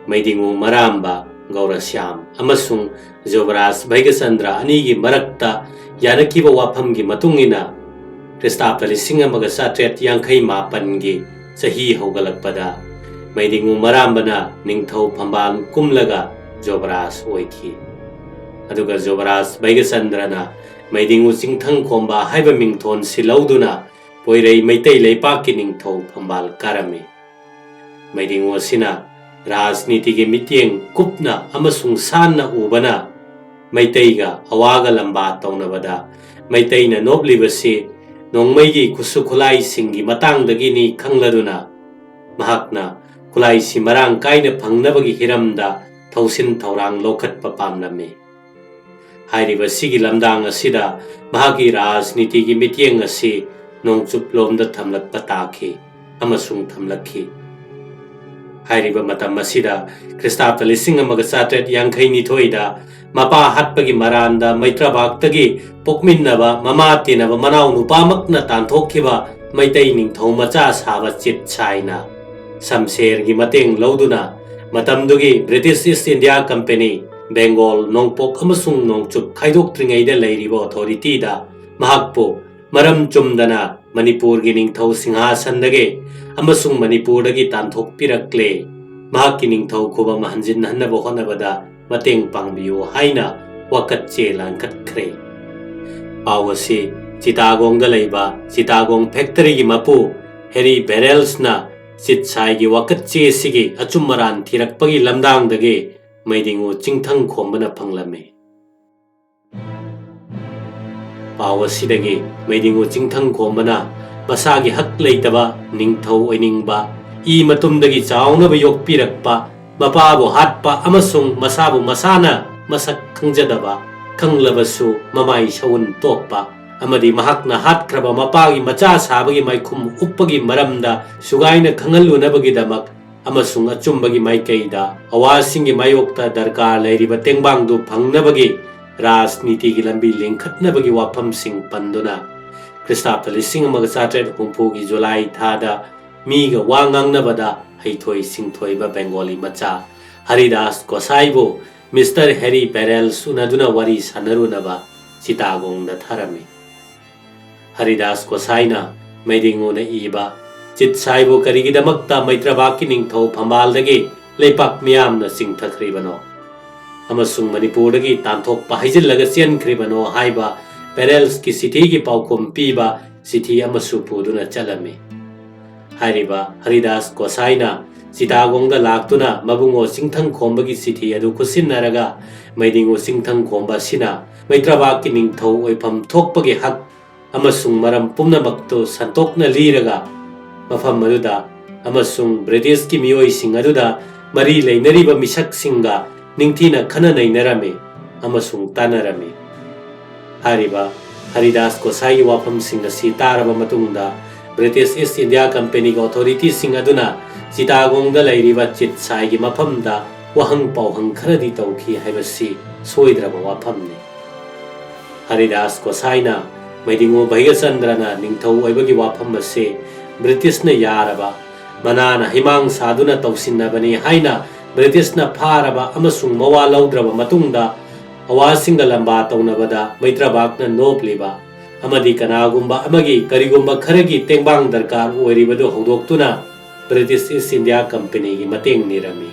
ꯃꯩꯗꯤꯡꯉꯨ ꯃꯔꯥꯝꯕ ꯒꯧꯔꯁ꯭ꯌꯥꯝ ꯑꯃꯁꯨꯡ ꯖꯨꯕꯔꯥꯖ ꯚꯩꯒꯆꯟꯗ꯭ꯔ ꯑꯅꯤꯒꯤ ꯃꯔꯛꯇ ꯌꯥꯅꯈꯤꯕ ꯋꯥꯐꯝꯒꯤ ꯃꯇꯨꯡ ꯏꯟꯅ, ꯈ꯭ꯔꯤꯁꯇꯥꯕꯗ ꯂꯤꯁꯤꯡ ꯑꯃꯒ ꯆꯥꯇ꯭ꯔꯦꯠ ꯌꯥꯡꯈꯩ ꯃꯥꯄꯟꯒꯤ ꯆꯍꯤ ꯍꯧꯒꯠꯂꯛꯄꯗ ꯃꯩꯗꯤꯡꯉꯨ ꯃꯔꯥꯝꯕꯅ ꯅꯤꯡꯊꯧ ꯐꯝꯕꯥꯜ ꯀꯨꯝꯂꯒ ꯖꯣꯕꯔꯥꯖ ꯑꯣꯏꯈꯤ꯫ ꯑꯗꯨꯒ ꯖꯣꯕꯔꯥꯖ ꯚꯩꯒꯆꯟꯗ꯭ꯔꯅ ꯃꯩꯗꯤꯡꯉꯨ ꯆꯤꯡꯊꯪ ꯈꯣꯝꯕ ꯍꯥꯏꯕ ꯃꯤꯡꯊꯣꯟꯁꯤ ꯂꯧꯗꯨꯅ ꯄꯣꯏꯔꯩ ꯃꯩꯇꯩ ꯂꯩꯄꯥꯛꯀꯤ ꯅꯤꯡꯊꯧ ꯐꯝꯕꯥꯜ ꯀꯥꯔꯝꯃꯤ꯫ ꯃꯩꯗꯤꯡꯉꯨ ꯑꯁꯤꯅ ꯔꯥꯖꯅꯤꯇꯤꯒꯤ ꯃꯤꯠꯌꯦꯡ ꯀꯨꯞꯅ ꯑꯃꯁꯨꯡ ꯁꯥꯟꯅ ꯎꯕꯅ ꯃꯩꯇꯩꯒ ꯑꯋꯥꯒ ꯂꯝꯕꯥ ꯇꯧꯅꯕꯗ ꯃꯩꯇꯩꯅ ꯅꯣꯞꯂꯤꯕꯁꯤ ꯅꯣꯡꯃꯩꯒꯤ ꯈꯨꯠꯁꯨ ꯈꯨꯠꯂꯥꯏꯁꯤꯡꯒꯤ ꯃꯇꯥꯡꯗꯒꯤꯅꯤ ꯈꯪꯂꯗꯨꯅ ꯃꯍꯥꯛꯅ ꯈꯨꯠꯂꯥꯏꯁꯤ ꯃꯔꯥꯡ ꯀꯥꯏꯅ ꯐꯪꯅꯕꯒꯤ ꯍꯤꯔꯝꯗ ꯊꯧꯁꯤꯟ ꯊꯧꯔꯥꯡ ꯂꯧꯈꯠꯄ ꯄꯥꯝꯂꯝꯃꯤ꯫ ꯍꯥꯏꯔꯤꯕ ꯁꯤꯒꯤ ꯂꯝꯗꯥꯡ ꯑꯁꯤꯗ ꯃꯍꯥꯛꯀꯤ ꯔꯥꯖꯅꯤꯇꯤꯒꯤ ꯃꯤꯠꯌꯦꯡ ꯑꯁꯤ ꯅꯣꯡꯆꯨꯞꯂꯣꯝꯗ ꯊꯝꯂꯛꯄ ꯇꯥꯈꯤ ꯑꯃꯁꯨꯡ ꯊꯝꯂꯛꯈꯤ꯫ ꯍꯥꯏꯔꯤꯕ ꯃꯇꯝ ꯑꯁꯤꯗ ꯈ꯭ꯔꯤꯁꯇꯥꯕꯗ ꯂꯤꯁꯤꯡ ꯑꯃꯒ ꯆꯥꯇ꯭ꯔꯦꯠ ꯌꯥꯡꯈꯩ ꯅꯤꯊꯣꯏꯗ ꯃꯄꯥ ꯍꯥꯠꯄꯒꯤ ꯃꯔꯥꯟꯗ ꯃꯩꯇ꯭ꯔꯕꯥꯛꯇꯒꯤ ꯄꯣꯛꯃꯤꯟꯅꯕ ꯃꯃꯥ ꯇꯤꯟꯅꯕ ꯃꯅꯥꯎ ꯅꯨꯄꯥꯃꯛꯅ ꯇꯥꯟꯊꯣꯛꯈꯤꯕ ꯃꯩꯇꯩ ꯅꯤꯡꯊꯧ ꯃꯆꯥ ꯁꯥꯕ ꯆꯤꯠ ꯁꯥꯏꯅ ꯁꯝꯁꯦꯔꯒꯤ ꯃꯇꯦꯡ ꯂꯧꯗꯨꯅ ꯃꯇꯝꯗꯨꯒꯤ ꯕ꯭ꯔꯤꯇꯤꯁ ꯏꯁ ꯏꯟꯗꯤꯌꯥ ꯀꯝꯄꯦꯅꯤ, ꯕꯦꯡꯒꯣꯜ, ꯅꯣꯡꯄꯣꯛ ꯑꯃꯁꯨꯡ ꯅꯣꯡꯆꯨꯞ ꯈꯥꯏꯗꯣꯛꯇ꯭ꯔꯤꯉꯩꯗ ꯂꯩꯔꯤꯕ ꯑꯣꯊꯣꯔꯤꯇꯤꯗ ꯃꯍꯥꯛꯄꯨ ꯃꯔꯝ ꯆꯨꯝꯗꯅ ꯃꯅꯤꯄꯨꯔꯒꯤ ꯅꯤꯡꯊꯧ ꯁꯤꯡꯍꯥꯁꯟꯗꯒꯤ ꯑꯃꯁꯨꯡ ꯃꯅꯤꯄꯨꯔꯗꯒꯤ ꯇꯥꯟꯊꯣꯛꯄꯤꯔꯛꯂꯦ꯫ ꯃꯍꯥꯛꯀꯤ ꯅꯤꯡꯊꯧ ꯈꯨꯕꯝ ꯍꯟꯖꯤꯟꯍꯟꯅꯕ ꯍꯣꯠꯅꯕꯗ ꯃꯇꯦꯡ ꯄꯥꯡꯕꯤꯌꯨ ꯍꯥꯏꯅ ꯋꯥꯀꯠ ꯆꯦ ꯂꯥꯟꯈꯠꯈ꯭ꯔꯦ꯫ ꯄꯥꯎ ꯑꯁꯤ ꯆꯤꯇꯥꯒꯣꯡꯗ ꯂꯩꯕ ꯆꯤꯇꯥꯒꯣꯡ ꯐꯦꯛꯇꯔꯤꯒꯤ ꯃꯄꯨ ꯍꯦꯔꯤ ꯕꯦꯔꯦꯜꯁꯅ ꯆꯤꯠꯁꯥꯏꯒꯤ ꯋꯥꯀꯠ ꯆꯦ ꯑꯁꯤꯒꯤ ꯑꯆꯨꯝ ꯑꯔꯥꯟ ꯊꯤꯔꯛꯄꯒꯤ ꯂꯝꯗꯥꯡꯗꯒꯤ ꯃꯩꯗꯤꯡꯉꯨ ꯆꯤꯡꯊꯪ ꯈꯣꯝꯕꯅ ꯐꯪꯂꯝꯃꯤ꯫ ꯄꯥꯎ ꯑꯁꯤꯗꯒꯤ ꯃꯩꯗꯤꯡꯉꯨ ꯆꯤꯡꯊꯪ ꯈꯣꯝꯕꯅ ꯃꯁꯥꯒꯤ ꯍꯛ ꯂꯩꯇꯕ ꯅꯤꯡꯊꯧ ꯑꯣꯏꯅꯤꯡꯕ, ꯏ ꯃꯇꯨꯝꯗꯒꯤ ꯆꯥꯎꯅꯕ ꯌꯣꯛꯄꯤꯔꯛꯄ, ꯃꯄꯥꯕꯨ ꯍꯥꯠꯄ ꯑꯃꯁꯨꯡ ꯃꯁꯥꯕꯨ ꯃꯁꯥꯅ ꯃꯁꯛ ꯈꯪꯖꯗꯕ, ꯈꯪꯂꯕꯁꯨ ꯃꯃꯥꯏ ꯁꯎꯟ ꯇꯣꯛꯄ, ꯑꯃꯗꯤ ꯃꯍꯥꯛꯅ ꯍꯥꯠꯈ꯭ꯔꯕ ꯃꯄꯥꯒꯤ ꯃꯆꯥ ꯁꯥꯕꯒꯤ ꯃꯥꯏꯈꯨꯝ ꯎꯞꯄꯒꯤ ꯃꯔꯝꯗ ꯁꯨꯒꯥꯏꯅ ꯈꯪꯍꯜꯂꯨꯅꯕꯒꯤꯗꯃꯛ ꯑꯃꯁꯨꯡ ꯑꯆꯨꯝꯕꯒꯤ ꯃꯥꯏꯀꯩꯗ ꯑꯋꯥꯁꯤꯡꯒꯤ ꯃꯥꯌꯣꯛꯇ ꯗꯔꯀꯥꯔ ꯂꯩꯔꯤꯕ ꯇꯦꯡꯕꯥꯡꯗꯨ ꯐꯪꯅꯕꯒꯤ ꯔꯥꯖꯅꯤꯇꯤꯒꯤ ꯂꯝꯕꯤ ꯂꯤꯡꯈꯠꯅꯕꯒꯤ ꯋꯥꯐꯝꯁꯤꯡ ꯄꯟꯗꯨꯅ ꯈ꯭ꯔꯤꯁꯇꯥꯕꯗ ꯂꯤꯁꯤꯡ ꯑꯃꯒ ꯆꯥꯇ꯭ꯔꯦꯠ ꯍꯨꯝꯐꯨꯒꯤ ꯖꯨꯂꯥꯏ ꯊꯥꯗ ꯃꯤꯒ ꯋꯥ ꯉꯥꯡꯅꯕꯗ ꯍꯩꯊꯣꯏ ꯁꯤꯡꯊꯣꯏꯕ ꯕꯦꯡꯒꯣꯂꯤ ꯃꯆꯥ ꯍꯔꯤꯗꯥꯁ ꯒꯣꯁꯥꯏꯕꯨ ꯃꯤꯁꯇꯔ ꯍꯦꯔꯤ ꯕꯦꯔꯦꯜꯁ ꯎꯅꯗꯨꯅ ꯋꯥꯔꯤ ꯁꯥꯟꯅꯔꯨꯅꯕ ꯆꯤꯇꯥꯒꯣꯡꯗ ꯊꯥꯔꯝꯃꯤ꯫ ꯍꯔꯤꯗꯥꯁ ꯒꯣꯁꯥꯏꯅ ꯃꯩꯗꯤꯡꯉꯨꯅ ꯏꯕ ꯆꯤꯠꯁꯥꯏꯕꯨ ꯀꯔꯤꯒꯤꯗꯃꯛꯇ ꯃꯩꯇ꯭ꯔꯕꯥꯛꯀꯤ ꯅꯤꯡꯊꯧ ꯐꯝꯕꯥꯜꯗꯒꯤ ꯂꯩꯄꯥꯛ ꯃꯤꯌꯥꯝꯅ ꯆꯤꯡꯊꯈ꯭ꯔꯤꯕꯅꯣ ꯑꯃꯁꯨꯡ ꯃꯅꯤꯄꯨꯔꯗꯒꯤ ꯇꯥꯟꯊꯣꯛꯄ ꯍꯩꯖꯤꯜꯂꯒ ꯆꯦꯟꯈ꯭ꯔꯤꯕꯅꯣ ꯍꯥꯏꯕ ꯕꯦꯔꯦꯜꯁꯀꯤ ꯆꯤꯊꯤꯒꯤ ꯄꯥꯎꯈꯨꯝ ꯄꯤꯕ ꯆꯤꯊꯤ ꯑꯃꯁꯨ ꯄꯨꯗꯨꯅ ꯆꯠꯂꯝꯃꯤ꯫ ꯍꯥꯏꯔꯤꯕ ꯍꯔꯤꯗꯥꯁ ꯒꯣꯁꯥꯏꯅ ꯆꯤꯇꯥꯒꯣꯡꯗ ꯂꯥꯛꯇꯨꯅ ꯃꯕꯨꯡꯉꯣ ꯆꯤꯡꯊꯪ ꯈꯣꯝꯕꯒꯤ ꯆꯤꯊꯤ ꯑꯗꯨ ꯈꯨꯠꯁꯤꯟꯅꯔꯒ ꯃꯩꯗꯤꯡꯉꯨ ꯆꯤꯡꯊꯪ ꯈꯣꯝꯕ ꯑꯁꯤꯅ ꯃꯩꯇ꯭ꯔꯕꯥꯛꯀꯤ ꯅꯤꯡꯊꯧ ꯑꯣꯏꯐꯝ ꯊꯣꯛꯄꯒꯤ ꯍꯛ ꯑꯃꯁꯨꯡ ꯃꯔꯝ ꯄꯨꯝꯅꯃꯛꯇꯨ ꯁꯟꯇꯣꯛꯅ ꯂꯤꯔꯒ ꯃꯐꯝ ꯑꯗꯨꯗ ꯑꯃꯁꯨꯡ ꯕ꯭ꯔꯤꯇꯤꯁꯀꯤ ꯃꯤꯑꯣꯏꯁꯤꯡ ꯑꯗꯨꯗ ꯃꯔꯤ ꯂꯩꯅꯔꯤꯕ ꯃꯤꯁꯛꯁꯤꯡꯒ ꯅꯤꯡꯊꯤꯅ ꯈꯟꯅ ꯅꯩꯅꯔꯝꯃꯤ ꯑꯃꯁꯨꯡ ꯇꯥꯟꯅꯔꯝꯃꯤ꯫ ꯍꯥꯏꯔꯤꯕ ꯍꯔꯤꯗꯥꯁ ꯒꯣꯁꯥꯏꯒꯤ ꯋꯥꯐꯝꯁꯤꯡ ꯑꯁꯤ ꯇꯥꯔꯕ ꯃꯇꯨꯡꯗ ꯕ꯭ꯔꯤꯇꯤꯁ ꯏꯁ ꯏꯟꯗꯤꯌꯥ ꯀꯝꯄꯦꯅꯤꯒꯤ ꯑꯣꯊꯣꯔꯤꯇꯤꯁꯤꯡ ꯑꯗꯨꯅ ꯆꯤꯇꯥꯒꯣꯡꯗ ꯂꯩꯔꯤꯕ ꯆꯤꯠꯁꯥꯏꯒꯤ ꯃꯐꯝꯗ ꯋꯥꯍꯪ ꯄꯥꯎꯍꯪ ꯈꯔꯗꯤ ꯇꯧꯈꯤ ꯍꯥꯏꯕꯁꯤ ꯁꯣꯏꯗ꯭ꯔꯕ ꯋꯥꯐꯝꯅꯤ꯫ ꯍꯔꯤꯗꯥꯁ ꯒꯣꯁꯥꯏꯅ ꯃꯩꯗꯤꯉꯣ ꯚꯩꯒꯆꯟꯗ꯭ꯔꯅ ꯅꯤꯡꯊꯧ ꯑꯣꯏꯕꯒꯤ ꯋꯥꯐꯝ ꯑꯁꯤ ꯕ꯭ꯔꯤꯇꯤꯁꯅ ꯌꯥꯔꯕ, ꯃꯅꯥꯅ ꯍꯤꯃꯥꯡ ꯁꯥꯗꯨꯅ ꯇꯧꯁꯤꯟꯅꯕꯅꯤ ꯍꯥꯏꯅ ꯕ꯭ꯔꯤꯇꯤꯁꯅ ꯐꯥꯔꯕ ꯑꯃꯁꯨꯡ ꯃꯋꯥ ꯂꯧꯗ꯭ꯔꯕ ꯃꯇꯨꯡꯗ, ꯑꯋꯥꯁꯤꯡꯒ ꯂꯝꯕꯥ ꯇꯧꯅꯕꯗ ꯃꯩꯇ꯭ꯔꯕꯥꯛꯅ ꯅꯣꯞꯂꯤꯕ ꯑꯃꯗꯤ ꯀꯅꯥꯒꯨꯝꯕ ꯑꯃꯒꯤ ꯀꯔꯤꯒꯨꯝꯕ ꯈꯔꯒꯤ ꯇꯦꯡꯕꯥꯡ ꯗꯔꯀꯥꯔ ꯑꯣꯏꯔꯤꯕꯗꯨ ꯍꯧꯗꯣꯛꯇꯨꯅ ꯕ꯭ꯔꯤꯇꯤꯁ ꯏꯁ ꯏꯟꯗꯤꯌꯥ ꯀꯝꯄꯦꯅꯤꯒꯤ ꯃꯇꯦꯡ ꯅꯤꯔꯝꯃꯤ꯫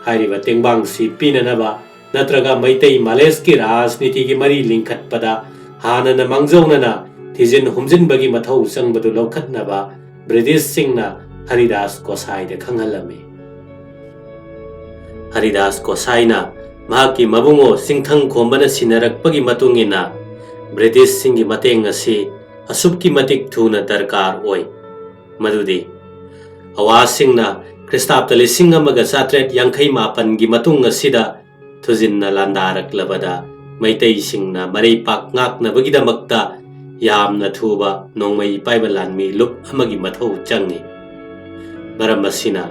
ꯍꯥꯏꯔꯤꯕ ꯇꯦꯡꯕꯥꯡꯁꯤ ꯄꯤꯅꯅꯕ ꯅꯠꯇ꯭ꯔꯒ ꯃꯩꯇꯩ ꯃꯥꯂꯦꯁꯀꯤ ꯔꯥꯖꯅꯤꯇꯤꯒꯤ ꯃꯔꯤ ꯂꯤꯡꯈꯠꯄꯗ ꯍꯥꯟꯅꯅ ꯃꯥꯡꯖꯧꯅꯅ ꯊꯤꯖꯤꯟ ꯍꯨꯝꯖꯤꯟꯕꯒꯤ ꯃꯊꯧ ꯆꯪꯕꯗꯨ ꯂꯧꯈꯠꯅꯕ ꯕ꯭ꯔꯤꯇꯤꯁꯁꯤꯡꯅ ꯍꯔꯤꯗꯥꯁ ꯒꯣꯁꯥꯏꯗ ꯈꯪꯍꯜꯂꯝꯃꯤ꯫ ꯍꯔꯤꯗꯥꯁ ꯒꯣꯁꯥꯏꯅ ꯃꯍꯥꯛꯀꯤ ꯃꯕꯨꯡꯉꯣ ꯆꯤꯡꯊꯪ ꯈꯣꯝꯕꯅ ꯁꯤꯟꯅꯔꯛꯄꯒꯤ ꯃꯇꯨꯡ ꯏꯟꯅ ꯕ꯭ꯔꯤꯇꯤꯁꯁꯤꯡꯒꯤ ꯃꯇꯦꯡ ꯑꯁꯤ ꯑꯁꯨꯛꯀꯤ ꯃꯇꯤꯛ ꯊꯨꯅ ꯗꯔꯀꯥꯔ ꯑꯣꯏ, ꯃꯗꯨꯗꯤ ꯑꯋꯥꯁꯤꯡꯅ ꯈ꯭ꯔꯤꯁꯇꯥꯕꯇ ꯂꯤꯁꯤꯡ ꯑꯃꯒ ꯆꯥꯇ꯭ꯔꯦꯠ ꯌꯥꯡꯈꯩ ꯃꯥꯄꯟꯒꯤ ꯃꯇꯨꯡ ꯑꯁꯤꯗ ꯊꯨꯖꯤꯟꯅ ꯂꯥꯟꯗꯥꯔꯛꯂꯕꯗ ꯃꯩꯇꯩꯁꯤꯡꯅ ꯃꯔꯩ ꯄꯥꯛ ꯉꯥꯛꯅꯕꯒꯤꯗꯃꯛꯇ ꯌꯥꯝꯅ ꯊꯨꯕ ꯅꯣꯡꯃꯩ ꯄꯥꯏꯕ ꯂꯥꯟꯃꯤ ꯂꯨꯞ ꯑꯃꯒꯤ ꯃꯊꯧ ꯆꯪꯏ꯫ ꯃꯔꯝ ꯑꯁꯤꯅ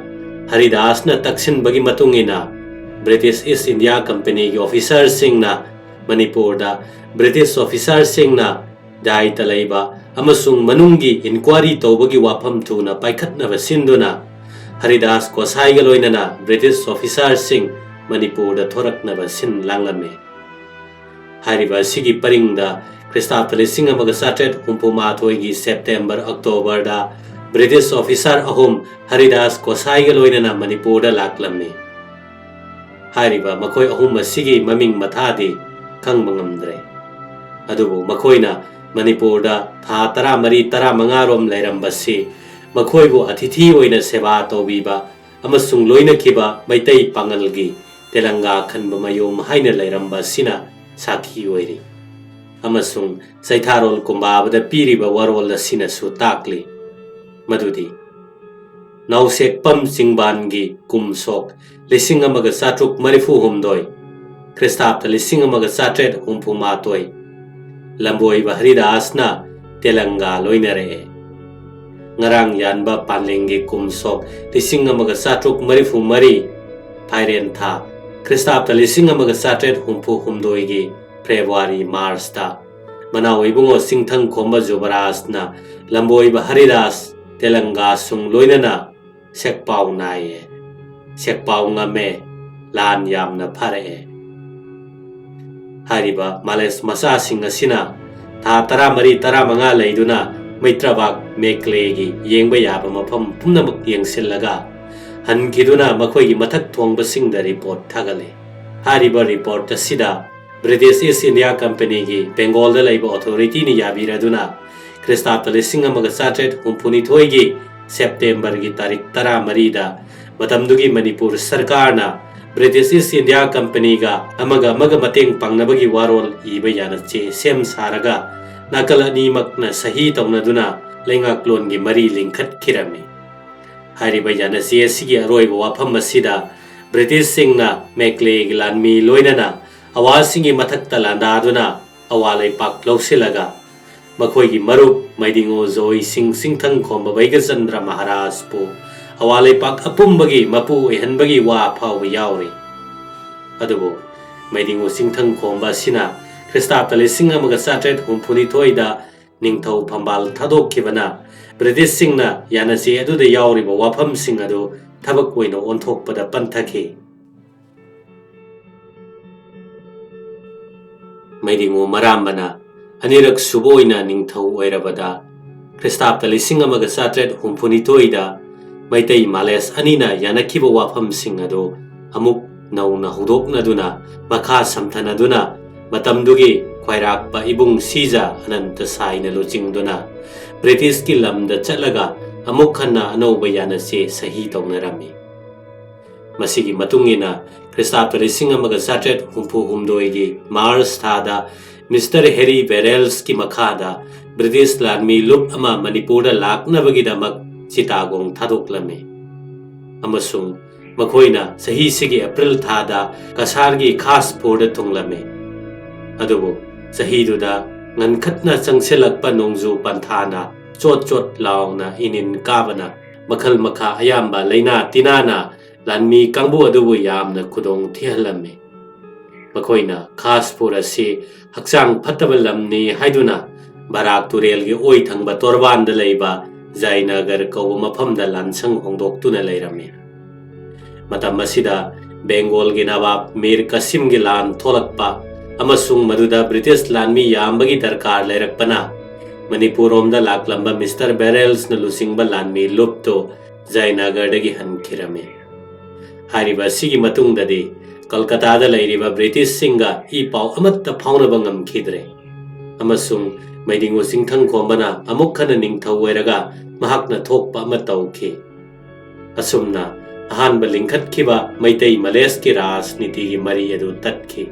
ꯍꯔꯤꯗꯥꯁꯅ ꯇꯛꯁꯤꯟꯕꯒꯤ ꯃꯇꯨꯡ ꯏꯟꯅ ꯕ꯭ꯔꯤꯇꯤꯁ ꯏꯁ ꯏꯟꯗꯤꯌꯥ ꯀꯝꯄꯦꯅꯤꯒꯤ ꯑꯣꯐꯤꯁꯥꯔꯁꯤꯡꯅ ꯃꯅꯤꯄꯨꯔꯗ ꯕ꯭ꯔꯤꯇꯤꯁ ꯑꯣꯐꯤꯁꯥꯔꯁꯤꯡꯅ ꯗꯥꯏꯇ ꯂꯩꯕ ꯑꯃꯁꯨꯡ ꯃꯅꯨꯡꯒꯤ ꯏꯟꯀ꯭ꯋꯥꯔꯤ ꯇꯧꯕꯒꯤ ꯋꯥꯐꯝ ꯊꯨꯅ ꯄꯥꯏꯈꯠꯅꯕ ꯁꯤꯟꯗꯨꯅ ꯍꯔꯤꯗꯥꯁ ꯒꯣꯁꯥꯏꯒ ꯂꯣꯏꯅꯅ ꯕ꯭ꯔꯤꯇꯤꯁ ꯑꯣꯐꯤꯁꯥꯔꯁꯤꯡ ꯃꯅꯤꯄꯨꯔꯗ ꯊꯣꯔꯛꯅꯕ ꯁꯤꯟ ꯂꯥꯡꯂꯝꯃꯤ꯫ ꯍꯥꯏꯔꯤꯕ ꯑꯁꯤꯒꯤ ꯄꯔꯤꯡꯗ ꯈ꯭ꯔꯤꯁꯇꯥꯕꯇ ꯂꯤꯁꯤꯡ ꯑꯃꯒ ꯆꯥꯇ꯭ꯔꯦꯠ ꯍꯨꯝꯐꯨ ꯃꯥꯊꯣꯏꯒꯤ ꯁꯦꯞꯇꯦꯝꯕꯔ, ꯑꯣꯛꯇꯣꯕꯔꯗ ꯕ꯭ꯔꯤꯇꯤꯁ ꯑꯣꯐꯤꯁꯥꯔ ꯑꯍꯨꯝ ꯍꯔꯤꯗꯥꯁ ꯒꯣꯁꯥꯏꯒ ꯂꯣꯏꯅꯅ ꯃꯅꯤꯄꯨꯔꯗ ꯂꯥꯛꯂꯝꯃꯤ꯫ ꯍꯥꯏꯔꯤꯕ ꯃꯈꯣꯏ ꯑꯍꯨꯝ ꯑꯁꯤꯒꯤ ꯃꯃꯤꯡ ꯃꯊꯥꯗꯤ ꯈꯪꯕ ꯉꯝꯗ꯭ꯔꯦ꯫ ꯑꯗꯨꯕꯨ ꯃꯈꯣꯏꯅ ꯃꯅꯤꯄꯨꯔꯗ ꯊꯥ ꯇꯔꯥꯃꯔꯤ, ꯇꯔꯥꯃꯉꯥ ꯔꯣꯝ ꯂꯩꯔꯝꯕꯁꯤ ꯃꯈꯣꯏꯕꯨ ꯑꯇꯤꯊꯤ ꯑꯣꯏꯅ ꯁꯦꯕꯥ ꯇꯧꯕꯤꯕ ꯑꯃꯁꯨꯡ ꯂꯣꯏꯅꯈꯤꯕ ꯃꯩꯇꯩ ꯄꯥꯉꯜꯒꯤ ꯇꯦꯂꯪꯒꯥ ꯈꯟꯕ ꯃꯌꯣꯝ ꯍꯥꯏꯅ ꯂꯩꯔꯝꯕ ꯑꯁꯤꯅ ꯁꯥꯈꯤ ꯑꯣꯏꯔꯤ꯫ ꯑꯃꯁꯨꯡ ꯆꯩꯊꯥꯔꯣꯜ ꯀꯨꯝꯕꯥꯕꯗ ꯄꯤꯔꯤꯕ ꯋꯥꯔꯣꯜ ꯑꯁꯤꯅꯁꯨ ꯇꯥꯛꯂꯤ ꯃꯗꯨꯗꯤ ꯅꯥꯎꯁꯦꯛꯄꯝ ꯆꯤꯡꯕꯥꯟꯒꯤ ꯀꯨꯝ ꯁꯣꯛ ꯂꯤꯁꯤꯡ ꯑꯃꯒ ꯆꯥꯇ꯭ꯔꯨꯛ ꯃꯔꯤꯐꯨ ꯍꯨꯝꯗꯣꯏ, ꯈ꯭ꯔꯤꯁꯇꯥꯕꯇ ꯂꯤꯁꯤꯡ ꯑꯃꯒ ꯆꯥꯇ꯭ꯔꯦꯠ ꯍꯨꯝꯐꯨ ꯃꯥꯊꯣꯏ, ꯂꯝꯕꯣꯏꯕ ꯍꯔꯤꯗꯥꯁꯅ ꯇꯦꯂꯪꯒꯥ ꯂꯣꯏꯅꯔꯛꯑꯦ꯫ ꯉꯔꯥꯡ ꯌꯥꯟꯕ ꯄꯥꯟꯂꯦꯡꯒꯤ ꯀꯨꯝ ꯁꯣꯛ ꯂꯤꯁꯤꯡ ꯑꯃꯒ ꯆꯥꯇ꯭ꯔꯨꯛ ꯃꯔꯤꯐꯨ ꯃꯔꯤ, ꯐꯥꯏꯔꯦꯟ ꯊꯥ, ꯈ꯭ꯔꯤꯁꯇꯥꯕꯇ ꯂꯤꯁꯤꯡ ꯑꯃꯒ ꯆꯥꯇ꯭ꯔꯦꯠ ꯍꯨꯝꯐꯨ ꯍꯨꯝꯗꯣꯏꯒꯤ ꯐꯦꯕ꯭ꯔꯨꯋꯥꯔꯤ ꯃꯥꯔꯆꯇ ꯃꯅꯥꯎ ꯏꯕꯨꯡꯉꯣ ꯆꯤꯡꯊꯪ ꯈꯣꯝꯕ ꯖꯨꯕꯔꯥꯖꯅ ꯂꯝꯕꯣꯏꯕ ꯍꯔꯤꯗꯥꯁ ꯇꯦꯂꯪꯒꯥꯁꯨꯡ ꯂꯣꯏꯅꯅ ꯁꯦꯛꯄꯥꯎ ꯅꯥꯏꯌꯦ, ꯁꯦꯛꯄꯥꯎ ꯉꯝꯃꯦ, ꯂꯥꯟ ꯌꯥꯝꯅ ꯐꯔꯛꯑꯦ꯫ ꯍꯥꯏꯔꯤꯕ ꯃꯥꯂꯦꯁ ꯃꯆꯥꯁꯤꯡ ꯑꯁꯤꯅ ꯊꯥ ꯇꯔꯥꯃꯔꯤ ꯇꯔꯥꯃꯉꯥ ꯂꯩꯗꯨꯅ ꯃꯩꯇ꯭ꯔꯕꯥꯛ ꯃꯦꯀ꯭ꯂꯦꯒꯤ ꯌꯦꯡꯕ ꯌꯥꯕ ꯃꯐꯝ ꯄꯨꯝꯅꯃꯛ ꯌꯦꯡꯁꯤꯜꯂꯒ ꯍꯟꯈꯤꯗꯨꯅ ꯃꯈꯣꯏꯒꯤ ꯃꯊꯛ ꯊꯣꯡꯕꯁꯤꯡꯗ ꯔꯤꯄꯣꯔꯠ ꯊꯥꯒꯠꯂꯤ꯫ ꯍꯥꯏꯔꯤꯕ ꯔꯤꯄꯣꯔꯠ ꯑꯁꯤꯗ ꯕ꯭ꯔꯤꯇꯤꯁ ꯏꯁ ꯏꯟꯗꯤꯌꯥ ꯀꯝꯄꯦꯅꯤꯒꯤ ꯕꯦꯡꯒꯣꯜꯗ ꯂꯩꯕ ꯑꯣꯊꯣꯔꯤꯇꯤꯅ ꯌꯥꯕꯤꯔꯗꯨꯅ ꯈ꯭ꯔꯤꯁꯇꯥꯕꯇ ꯂꯤꯁꯤꯡ ꯑꯃꯒ ꯆꯥꯇ꯭ꯔꯦꯠ ꯍꯨꯝꯐꯨꯅꯤꯊꯣꯏꯒꯤ ꯁꯦꯞꯇꯦꯝꯕꯔꯒꯤ ꯇꯥꯔꯤꯛ ꯇꯔꯥꯃꯔꯤꯗ ꯃꯇꯝꯗꯨꯒꯤ ꯃꯅꯤꯄꯨꯔ ꯁꯔꯀꯥꯔꯅ ꯕ꯭ꯔꯤꯇꯤꯁ ꯏꯁ ꯏꯟꯗꯤꯌꯥ ꯀꯝꯄꯦꯅꯤꯒ ꯑꯃꯒ ꯑꯃꯒ ꯃꯇꯦꯡ ꯄꯥꯡꯅꯕꯒꯤ ꯋꯥꯔꯣꯜ ꯏꯕ ꯌꯥꯅ ꯆꯦ ꯁꯦꯝ ꯁꯥꯔꯒ ꯅꯥꯀꯜ ꯑꯅꯤꯃꯛꯅ ꯁꯍꯤ ꯇꯧꯅꯗꯨꯅ ꯂꯩꯉꯥꯛꯂꯣꯟꯒꯤ ꯃꯔꯤ ꯂꯤꯡꯈꯠꯈꯤꯔꯝꯃꯤ꯫ ꯍꯥꯏꯔꯤꯕ ꯌꯥꯅꯆꯦ ꯑꯁꯤꯒꯤ ꯑꯔꯣꯏꯕ ꯋꯥꯐꯝ ꯑꯁꯤꯗ ꯕ꯭ꯔꯤꯇꯤꯁꯁꯤꯡꯅ ꯃꯦꯀ꯭ꯂꯦꯒꯤ ꯂꯥꯟꯃꯤ ꯂꯣꯏꯅꯅ ꯑꯋꯥꯁꯤꯡꯒꯤ ꯃꯊꯛꯇ ꯂꯥꯟꯗꯥꯗꯨꯅ ꯑꯋꯥ ꯂꯩꯄꯥꯛ ꯂꯧꯁꯤꯜꯂꯒ ꯃꯈꯣꯏꯒꯤ ꯃꯔꯨꯞ ꯃꯩꯗꯤꯉꯣ ꯖꯣꯏ ꯁꯤꯡ ꯆꯤꯡꯊꯪ ꯈꯣꯝꯕ ꯕꯩꯒꯆꯟꯗ꯭ꯔ ꯃꯍꯥꯔꯥꯖꯄꯨ ꯑꯋꯥ ꯂꯩꯄꯥꯛ ꯑꯄꯨꯝꯕꯒꯤ ꯃꯄꯨ ꯑꯣꯏꯍꯟꯕꯒꯤ ꯋꯥ ꯐꯥꯎꯕ ꯌꯥꯎꯔꯤ꯫ ꯑꯗꯨꯕꯨ ꯃꯩꯗꯤꯉꯣ ꯆꯤꯡꯊꯪ ꯈꯣꯝꯕ ꯑꯁꯤꯅ ꯈ꯭ꯔꯤꯁꯇꯥꯕꯇ ꯂꯤꯁꯤꯡ ꯑꯃꯒ ꯆꯥꯇ꯭ꯔꯦꯠ ꯍꯨꯝꯐꯨꯅꯤꯊꯣꯏꯗ ꯅꯤꯡꯊꯧ ꯐꯝꯕꯥꯜ ꯊꯥꯗꯣꯛꯈꯤꯕꯅ ꯕ꯭ꯔꯤꯇꯤꯁꯁꯤꯡꯅ ꯌꯥꯅꯆꯦ ꯑꯗꯨꯗ ꯌꯥꯎꯔꯤꯕ ꯋꯥꯐꯝꯁꯤꯡ ꯑꯗꯨ ꯊꯕꯛ ꯑꯣꯏꯅ ꯑꯣꯟꯊꯣꯛꯄꯗ ꯄꯟꯊꯈꯤ꯫ ꯃꯩꯗꯤꯉꯣ ꯃꯔꯥꯝꯕꯅ ꯑꯅꯤꯔꯛ ꯁꯨꯕ ꯑꯣꯏꯅ ꯅꯤꯡꯊꯧ ꯑꯣꯏꯔꯕꯗ ꯈ꯭ꯔꯤꯁꯇꯥꯕꯇ ꯂꯤꯁꯤꯡ ꯑꯃꯒ ꯆꯥꯇ꯭ꯔꯦꯠ ꯍꯨꯝꯐꯨꯅꯤꯊꯣꯏꯗ ꯃꯩꯇꯩ ꯃꯥꯂꯦꯁ ꯑꯅꯤꯅ ꯌꯥꯅꯈꯤꯕ ꯋꯥꯐꯝꯁꯤꯡ ꯑꯗꯨ ꯑꯃꯨꯛ ꯅꯧꯅ ꯍꯧꯗꯣꯛꯅꯗꯨꯅ ꯃꯈꯥ ꯁꯝꯊꯅꯗꯨꯅ ꯃꯇꯝꯗꯨꯒꯤ ꯈ꯭ꯋꯥꯏꯔꯥꯛꯄ ꯏꯕꯨꯡ ꯁꯤꯖ ꯑꯅꯟꯇ ꯁꯥꯏꯅ ꯂꯨꯆꯤꯡꯗꯨꯅ ꯕ꯭ꯔꯤꯇꯤꯁꯀꯤ ꯂꯝꯗ ꯆꯠꯂꯒ ꯑꯃꯨꯛ ꯍꯟꯅ ꯑꯅꯧꯕ ꯌꯥꯅꯆꯦ ꯁꯍꯤ ꯇꯧꯅꯔꯝꯃꯤ꯫ ꯃꯁꯤꯒꯤ ꯃꯇꯨꯡ ꯏꯟꯅ ꯈ꯭ꯔꯤꯁꯇꯥꯕꯇ ꯂꯤꯁꯤꯡ ꯑꯃꯒ ꯆꯥꯇ꯭ꯔꯦꯠ ꯍꯨꯝꯐꯨ ꯍꯨꯝꯗꯣꯏꯒꯤ ꯃꯥꯔꯆ ꯊꯥꯗ ꯃꯤꯁꯇꯔ ꯍꯦꯔꯤ ꯕꯦꯔꯦꯜꯁꯀꯤ ꯃꯈꯥꯗ ꯕ꯭ꯔꯤꯇꯤꯁ ꯂꯥꯟꯃꯤ ꯂꯨꯞ ꯑꯃ ꯃꯅꯤꯄꯨꯔꯗ ꯂꯥꯛꯅꯕꯒꯤꯗꯃꯛ ꯆꯤꯇꯥꯒꯣꯡ ꯊꯥꯗꯣꯛꯂꯝꯃꯤ ꯑꯃꯁꯨꯡ ꯃꯈꯣꯏꯅ ꯆꯍꯤꯁꯤꯒꯤ ꯑꯦꯄ꯭ꯔꯤꯜ ꯊꯥꯗ ꯀꯁꯥꯔꯒꯤ ꯈꯥꯁꯄꯨꯔꯗ ꯊꯨꯡꯂꯝꯃꯤ꯫ ꯑꯗꯨꯕꯨ ꯆꯍꯤꯗꯨꯗ ꯉꯟꯈꯠꯅ ꯆꯪꯁꯤꯜꯂꯛꯄ ꯅꯣꯡꯖꯨ ꯄꯟꯊꯥꯅ ꯆꯣꯠ ꯆꯣꯠ ꯂꯥꯎꯅ ꯏꯅꯤꯟ ꯀꯥꯕꯅ ꯃꯈꯜ ꯃꯈꯥ ꯑꯌꯥꯝꯕ ꯂꯩꯅꯥ ꯇꯤꯟꯅꯥꯅ ꯂꯥꯟꯃꯤ ꯀꯥꯡꯕꯨ ꯑꯗꯨꯕꯨ ꯌꯥꯝꯅ ꯈꯨꯗꯣꯡ ꯊꯤꯍꯜꯂꯝꯃꯤ꯫ ꯃꯈꯣꯏꯅ ꯈꯥꯁꯄꯨꯔ ꯑꯁꯤ ꯍꯛꯆꯥꯡ ꯐꯠꯇꯕ ꯂꯝꯅꯤ ꯍꯥꯏꯗꯨꯅ ꯕꯔꯥꯛ ꯇꯨꯔꯦꯜꯒꯤ ꯑꯣꯏ ꯊꯪꯕ ꯇꯣꯔꯕꯥꯟꯗ ꯂꯩꯕ ꯖꯥꯏꯅꯒꯔ ꯀꯧꯕ ꯃꯐꯝꯗ ꯂꯥꯟꯁꯪ ꯍꯣꯡꯗꯣꯛꯇꯨꯅ ꯂꯩꯔꯝꯃꯤ꯫ ꯃꯇꯝ ꯑꯁꯤꯗ ꯕꯦꯡꯒꯣꯜꯒꯤ ꯅꯋꯥꯕ ꯃꯤꯔ ꯀꯥꯁꯤꯝꯒꯤ ꯂꯥꯟ ꯊꯣꯛꯂꯛꯄ ꯑꯃꯁꯨꯡ ꯃꯗꯨꯗ ꯕ꯭ꯔꯤꯇꯤꯁ ꯂꯥꯟꯃꯤ ꯌꯥꯝꯕꯒꯤ ꯗꯔꯀꯥꯔ ꯂꯩꯔꯛꯄꯅ ꯃꯅꯤꯄꯨꯔꯔꯣꯝꯗ ꯂꯥꯛꯂꯝꯕ ꯃꯤꯁꯇꯔ ꯕꯦꯔꯦꯜꯁꯅ ꯂꯨꯆꯤꯡꯕ ꯂꯥꯟꯃꯤ ꯂꯨꯞꯇꯨ ꯖꯥꯏꯅꯒꯔꯗꯒꯤ ꯍꯟꯈꯤꯔꯝꯃꯤ꯫ ꯍꯥꯏꯔꯤꯕ ꯑꯁꯤꯒꯤ ꯃꯇꯨꯡꯗꯗꯤ ꯀꯜꯀꯇꯥꯗ ꯂꯩꯔꯤꯕ ꯕ꯭ꯔꯤꯇꯤꯁꯁꯤꯡꯒ ꯏ ꯄꯥꯎ ꯑꯃꯠꯇ ꯐꯥꯎꯅꯕ ꯉꯝꯈꯤꯗ꯭ꯔꯦ ꯑꯃꯁꯨꯡ ꯃꯩꯗꯤꯡꯉꯨ ꯆꯤꯡꯊꯪꯈꯣꯝꯕꯅ ꯑꯃꯨꯛ ꯍꯟꯅ ꯅꯤꯡꯊꯧ ꯑꯣꯏꯔꯒ ꯃꯍꯥꯛꯅ ꯊꯣꯛꯄ ꯑꯃ ꯇꯧꯈꯤ꯫ ꯑꯁꯨꯝꯅ ꯑꯍꯥꯟꯕ ꯂꯤꯡꯈꯠꯈꯤꯕ ꯃꯩꯇꯩ ꯃꯂꯦꯁꯀꯤ ꯔꯥꯖꯅꯤꯇꯤꯒꯤ ꯃꯔꯤ ꯑꯗꯨ ꯇꯠꯈꯤ꯫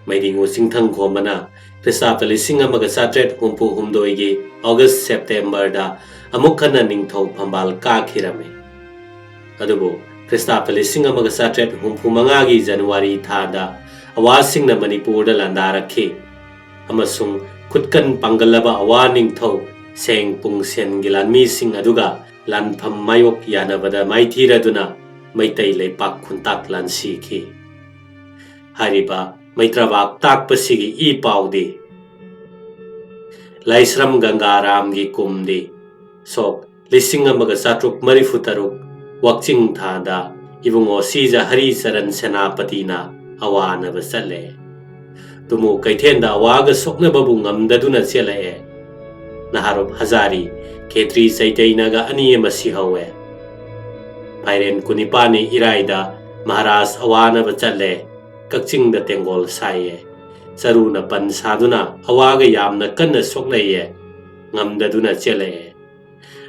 ꯃꯩꯗꯤꯡꯉꯨ ꯆꯤꯡꯊꯪꯈꯣꯝꯕꯅ ꯈ꯭ꯔꯤꯁꯇꯥꯕ ꯂꯤꯁꯤꯡ ꯑꯃꯒ ꯆꯥꯇ꯭ꯔꯦꯠ ꯍꯨꯝꯐꯨ ꯍꯨꯝꯗꯣꯏꯒꯤ ꯑꯣꯒꯁ ꯁꯦꯞꯇꯦꯝꯕꯔꯗ ꯑꯃꯨꯛ ꯍꯟꯅ ꯅꯤꯡꯊꯧ ꯐꯝꯕꯥꯜ ꯀꯥꯈꯤꯔꯝꯃꯤ꯫ ꯑꯗꯨꯕꯨ ꯈ꯭ꯔꯤꯁꯇꯥꯕ ꯂꯤꯁꯤꯡ ꯑꯃꯒ ꯆꯥꯇ꯭ꯔꯦꯠ ꯍꯨꯝꯐꯨ ꯃꯉꯥꯒꯤ ꯖꯅꯋꯥꯔꯤ ꯊꯥꯗ ꯑꯋꯥꯁꯤꯡꯅ ꯃꯅꯤꯄꯨꯔꯗ ꯂꯥꯟꯗꯥꯔꯛꯈꯤ ꯑꯃꯁꯨꯡ ꯈꯨꯠꯀꯟ ꯄꯥꯡꯒꯜꯂꯕ ꯑꯋꯥ ꯅꯤꯡꯊꯧ ꯁꯦꯡ ꯄꯨꯡꯁꯦꯟꯒꯤ ꯂꯥꯟꯃꯤꯁꯤꯡ ꯑꯗꯨꯒ ꯂꯥꯟꯐꯝ ꯃꯥꯌꯣꯛ ꯌꯥꯅꯕꯗ ꯃꯥꯏꯊꯤꯔꯗꯨꯅ ꯃꯩꯇꯩ ꯂꯩꯄꯥꯛ ꯈꯨꯟꯇꯥꯛ ꯂꯥꯟꯁꯤꯈꯤ꯫ ꯍꯥꯏꯔꯤꯕ ꯃꯩꯇ꯭ꯔꯕꯥꯛ ꯇꯥꯛꯄꯁꯤꯒꯤ ꯏ ꯄꯥꯎꯗꯤ ꯂꯥꯏꯁ꯭ꯔꯝ ꯒꯪꯒꯥꯔꯥꯝꯒꯤ ꯀꯨꯝꯗꯤ ꯁꯣꯛ ꯂꯤꯁꯤꯡ ꯑꯃꯒ ꯆꯥꯇ꯭ꯔꯨꯛ ꯃꯔꯤꯐꯨ ꯇꯔꯨꯛ ꯋꯥꯛꯆꯤꯡ ꯊꯥꯗ ꯏꯕꯨꯡꯉꯣ ꯁꯤꯖ ꯍꯔꯤꯆꯔꯟ ꯁꯦꯅꯥꯄꯇꯤꯅ ꯑꯋꯥꯅꯕ ꯆꯠꯂꯦ꯫ ꯇꯨꯃꯨ ꯀꯩꯊꯦꯜꯗ ꯑꯋꯥꯒ ꯁꯣꯛꯅꯕꯕꯨ ꯉꯝꯗꯗꯨꯅ ꯆꯦꯜꯂꯛꯑꯦ꯫ ꯅꯍꯥꯔꯣꯞ ꯍꯖꯥꯔꯤ, ꯈꯦꯇ꯭ꯔꯤ ꯆꯩꯇꯩꯅꯒ ꯑꯅꯤ ꯑꯃ ꯁꯤꯍꯧꯋꯦ꯫ ꯐꯥꯏꯔꯦꯟ ꯀꯨꯟꯅꯤꯄꯥꯟꯅꯤ ꯏꯔꯥꯏꯗ ꯃꯍꯥꯔꯥꯖ ꯑꯋꯥꯅꯕ ꯆꯠꯂꯦ꯫ ꯀꯛꯆꯤꯡꯗ ꯇꯦꯡꯒꯣꯜ ꯁꯥꯏꯌꯦ꯫ ꯆꯔꯨꯅ ꯄꯟ ꯁꯥꯗꯨꯅ ꯑꯋꯥꯒ ꯌꯥꯝꯅ ꯀꯟꯅ ꯁꯣꯛꯅꯩꯌꯦ꯫ ꯉꯝꯗꯗꯨꯅ ꯆꯦꯜꯂꯛꯑꯦ꯫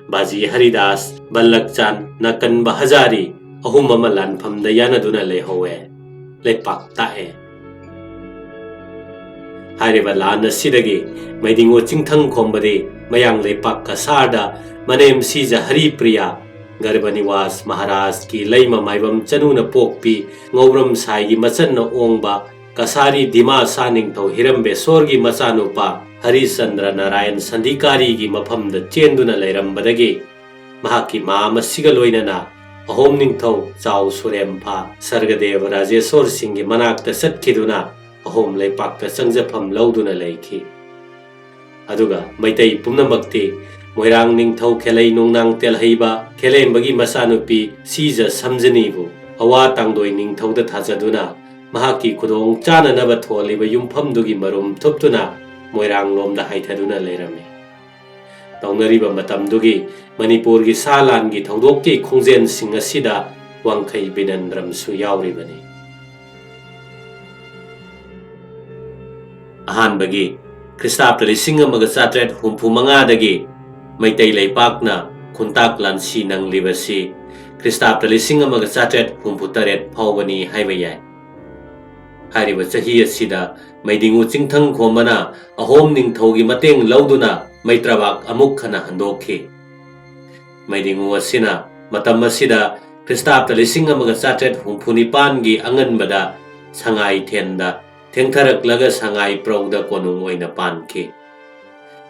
ꯕꯥꯖꯤ ꯍꯔꯤꯗꯥꯁ, ꯕꯜꯂꯛꯆꯥꯟ, ꯅꯥꯀꯟꯕ ꯍꯖꯥꯔꯤ ꯑꯍꯨꯝ ꯑꯃ ꯂꯥꯟꯐꯝꯗ ꯌꯥꯅꯗꯨꯅ ꯂꯩꯍꯧꯋꯦ꯫ ꯂꯩꯄꯥꯛ ꯇꯥꯛꯑꯦ꯫ ꯍꯥꯏꯔꯤꯕ ꯂꯥꯟ ꯑꯁꯤꯗꯒꯤ ꯃꯩꯗꯤꯡꯉꯨ ꯆꯤꯡꯊꯪ ꯈꯣꯝꯕꯗꯤ ꯃꯌꯥꯡ ꯂꯩꯄꯥꯛ ꯀꯁꯥꯔꯗ ꯃꯅꯦꯝ ꯁꯤꯖ ꯍꯔꯤꯄ꯭ꯔꯤꯌꯥ, ꯒꯔꯚꯅꯤꯋꯥꯁ ꯃꯍꯥꯔꯥꯖꯀꯤ ꯂꯩꯃ ꯃꯥꯏꯕꯝ ꯆꯅꯨꯅ ꯄꯣꯛꯄꯤ ꯉꯧꯔꯝ ꯁꯥꯏꯒꯤ ꯃꯆꯟꯅ ꯑꯣꯡꯕ ꯀꯁꯥꯔꯤ ꯗꯤꯃꯥꯁꯥ ꯅꯤꯡꯊꯧ ꯍꯤꯔꯝꯕꯦꯁꯣꯔꯒꯤ ꯃꯆꯥꯅꯨꯄꯥ ꯍꯔꯤꯆꯟꯗ꯭ꯔ ꯅꯥꯔꯥꯌꯟ ꯁꯟꯙꯤꯀꯥꯔꯤꯒꯤ ꯃꯐꯝꯗ ꯆꯦꯟꯗꯨꯅ ꯂꯩꯔꯝꯕꯗꯒꯤ ꯃꯍꯥꯛꯀꯤ ꯃꯥ ꯑꯃꯁꯤꯒ ꯂꯣꯏꯅꯅ ꯑꯍꯣꯝ ꯅꯤꯡꯊꯧ ꯆꯥꯎ ꯁꯨꯔꯦꯝꯐꯥ ꯁꯔꯒꯗꯦꯕ ꯔꯥꯖꯦꯁꯣꯔ ꯁꯤꯡꯒꯤ ꯃꯅꯥꯛꯇ ꯆꯠꯈꯤꯗꯨꯅ ꯑꯍꯣꯝ ꯂꯩꯄꯥꯛꯇ ꯆꯪꯖꯐꯝ ꯂꯧꯗꯨꯅ ꯂꯩꯈꯤ꯫ ꯑꯗꯨꯒ ꯃꯩꯇꯩ ꯄꯨꯝꯅꯃꯛꯇꯤ ꯃꯣꯏꯔꯥꯡ ꯅꯤꯡꯊꯧ ꯈꯦꯂꯩ ꯅꯣꯡꯅꯥꯡ ꯇꯦꯜꯍꯩꯕ ꯈꯦꯂꯦꯝꯕꯒꯤ ꯃꯆꯥꯅꯨꯄꯤ ꯁꯤꯖ ꯁꯝꯖꯅꯤꯕꯨ ꯑꯋꯥ ꯇꯥꯡꯗꯣꯏ ꯅꯤꯡꯊꯧꯗ ꯊꯥꯖꯗꯨꯅ ꯃꯍꯥꯛꯀꯤ ꯈꯨꯗꯣꯡ ꯆꯥꯅꯅꯕ ꯊꯣꯜꯂꯤꯕ ꯌꯨꯝꯐꯝꯗꯨꯒꯤ ꯃꯔꯨꯝ ꯊꯨꯞꯇꯨꯅ ꯃꯣꯏꯔꯥꯡꯂꯣꯝꯗ ꯍꯥꯏꯊꯗꯨꯅ ꯂꯩꯔꯝꯃꯤ꯫ ꯇꯧꯅꯔꯤꯕ ꯃꯇꯝꯗꯨꯒꯤ ꯃꯅꯤꯄꯨꯔꯒꯤ ꯁꯥ ꯂꯥꯟꯒꯤ ꯊꯧꯗꯣꯛꯀꯤ ꯈꯣꯡꯖꯦꯜꯁꯤꯡ ꯑꯁꯤꯗ ꯋꯥꯡꯈꯩ ꯕꯤꯅꯟꯗ꯭ꯔꯝꯁꯨ ꯌꯥꯎꯔꯤꯕꯅꯤ꯫ ꯑꯍꯥꯟꯕꯒꯤ ꯈ꯭ꯔꯤꯁꯇꯥꯕꯗ ꯂꯤꯁꯤꯡ ꯑꯃꯒ ꯆꯥꯇ꯭ꯔꯦꯠ ꯍꯨꯝꯐꯨ ꯃꯉꯥꯗꯒꯤ ꯃꯩꯇꯩ ꯂꯩꯄꯥꯛꯅ ꯈꯨꯟꯇꯥꯛ ꯂꯥꯟꯁꯤ ꯅꯪꯂꯤꯕꯁꯤ ꯈ꯭ꯔꯤꯁꯇꯥꯕꯗ ꯂꯤꯁꯤꯡ ꯑꯃꯒ ꯆꯥꯇ꯭ꯔꯦꯠ ꯍꯨꯝꯐꯨ ꯇꯔꯦꯠ ꯐꯥꯎꯕꯅꯤ ꯍꯥꯏꯕ ꯌꯥꯏ꯫ ꯍꯥꯏꯔꯤꯕ ꯆꯍꯤ ꯑꯁꯤꯗ ꯃꯩꯗꯤꯡꯉꯨ ꯆꯤꯡꯊꯪ ꯈꯣꯝꯕꯅ ꯑꯍꯣꯝ ꯅꯤꯡꯊꯧꯒꯤ ꯃꯇꯦꯡ ꯂꯧꯗꯨꯅ ꯃꯩꯇ꯭ꯔꯕꯥꯛ ꯑꯃꯨꯛ ꯍꯟꯅ ꯍꯟꯗꯣꯛꯈꯤ꯫ ꯃꯩꯗꯤꯡꯉꯨ ꯑꯁꯤꯅ ꯃꯇꯝ ꯑꯁꯤꯗ ꯈ꯭ꯔꯤꯁꯇꯥꯕꯗ ꯂꯤꯁꯤꯡ ꯑꯃꯒ ꯆꯥꯇ꯭ꯔꯦꯠ ꯍꯨꯝꯐꯨ ꯅꯤꯄꯥꯟꯒꯤ ꯑꯉꯟꯕꯗ ꯁꯉꯥꯏꯊꯦꯟꯗ ꯊꯦꯡꯊꯔꯛꯂꯒ ꯁꯉꯥꯏ ꯄ꯭ꯔꯧꯗ ꯀꯣꯅꯨꯡ ꯑꯣꯏꯅ ꯄꯥꯟꯈꯤ꯫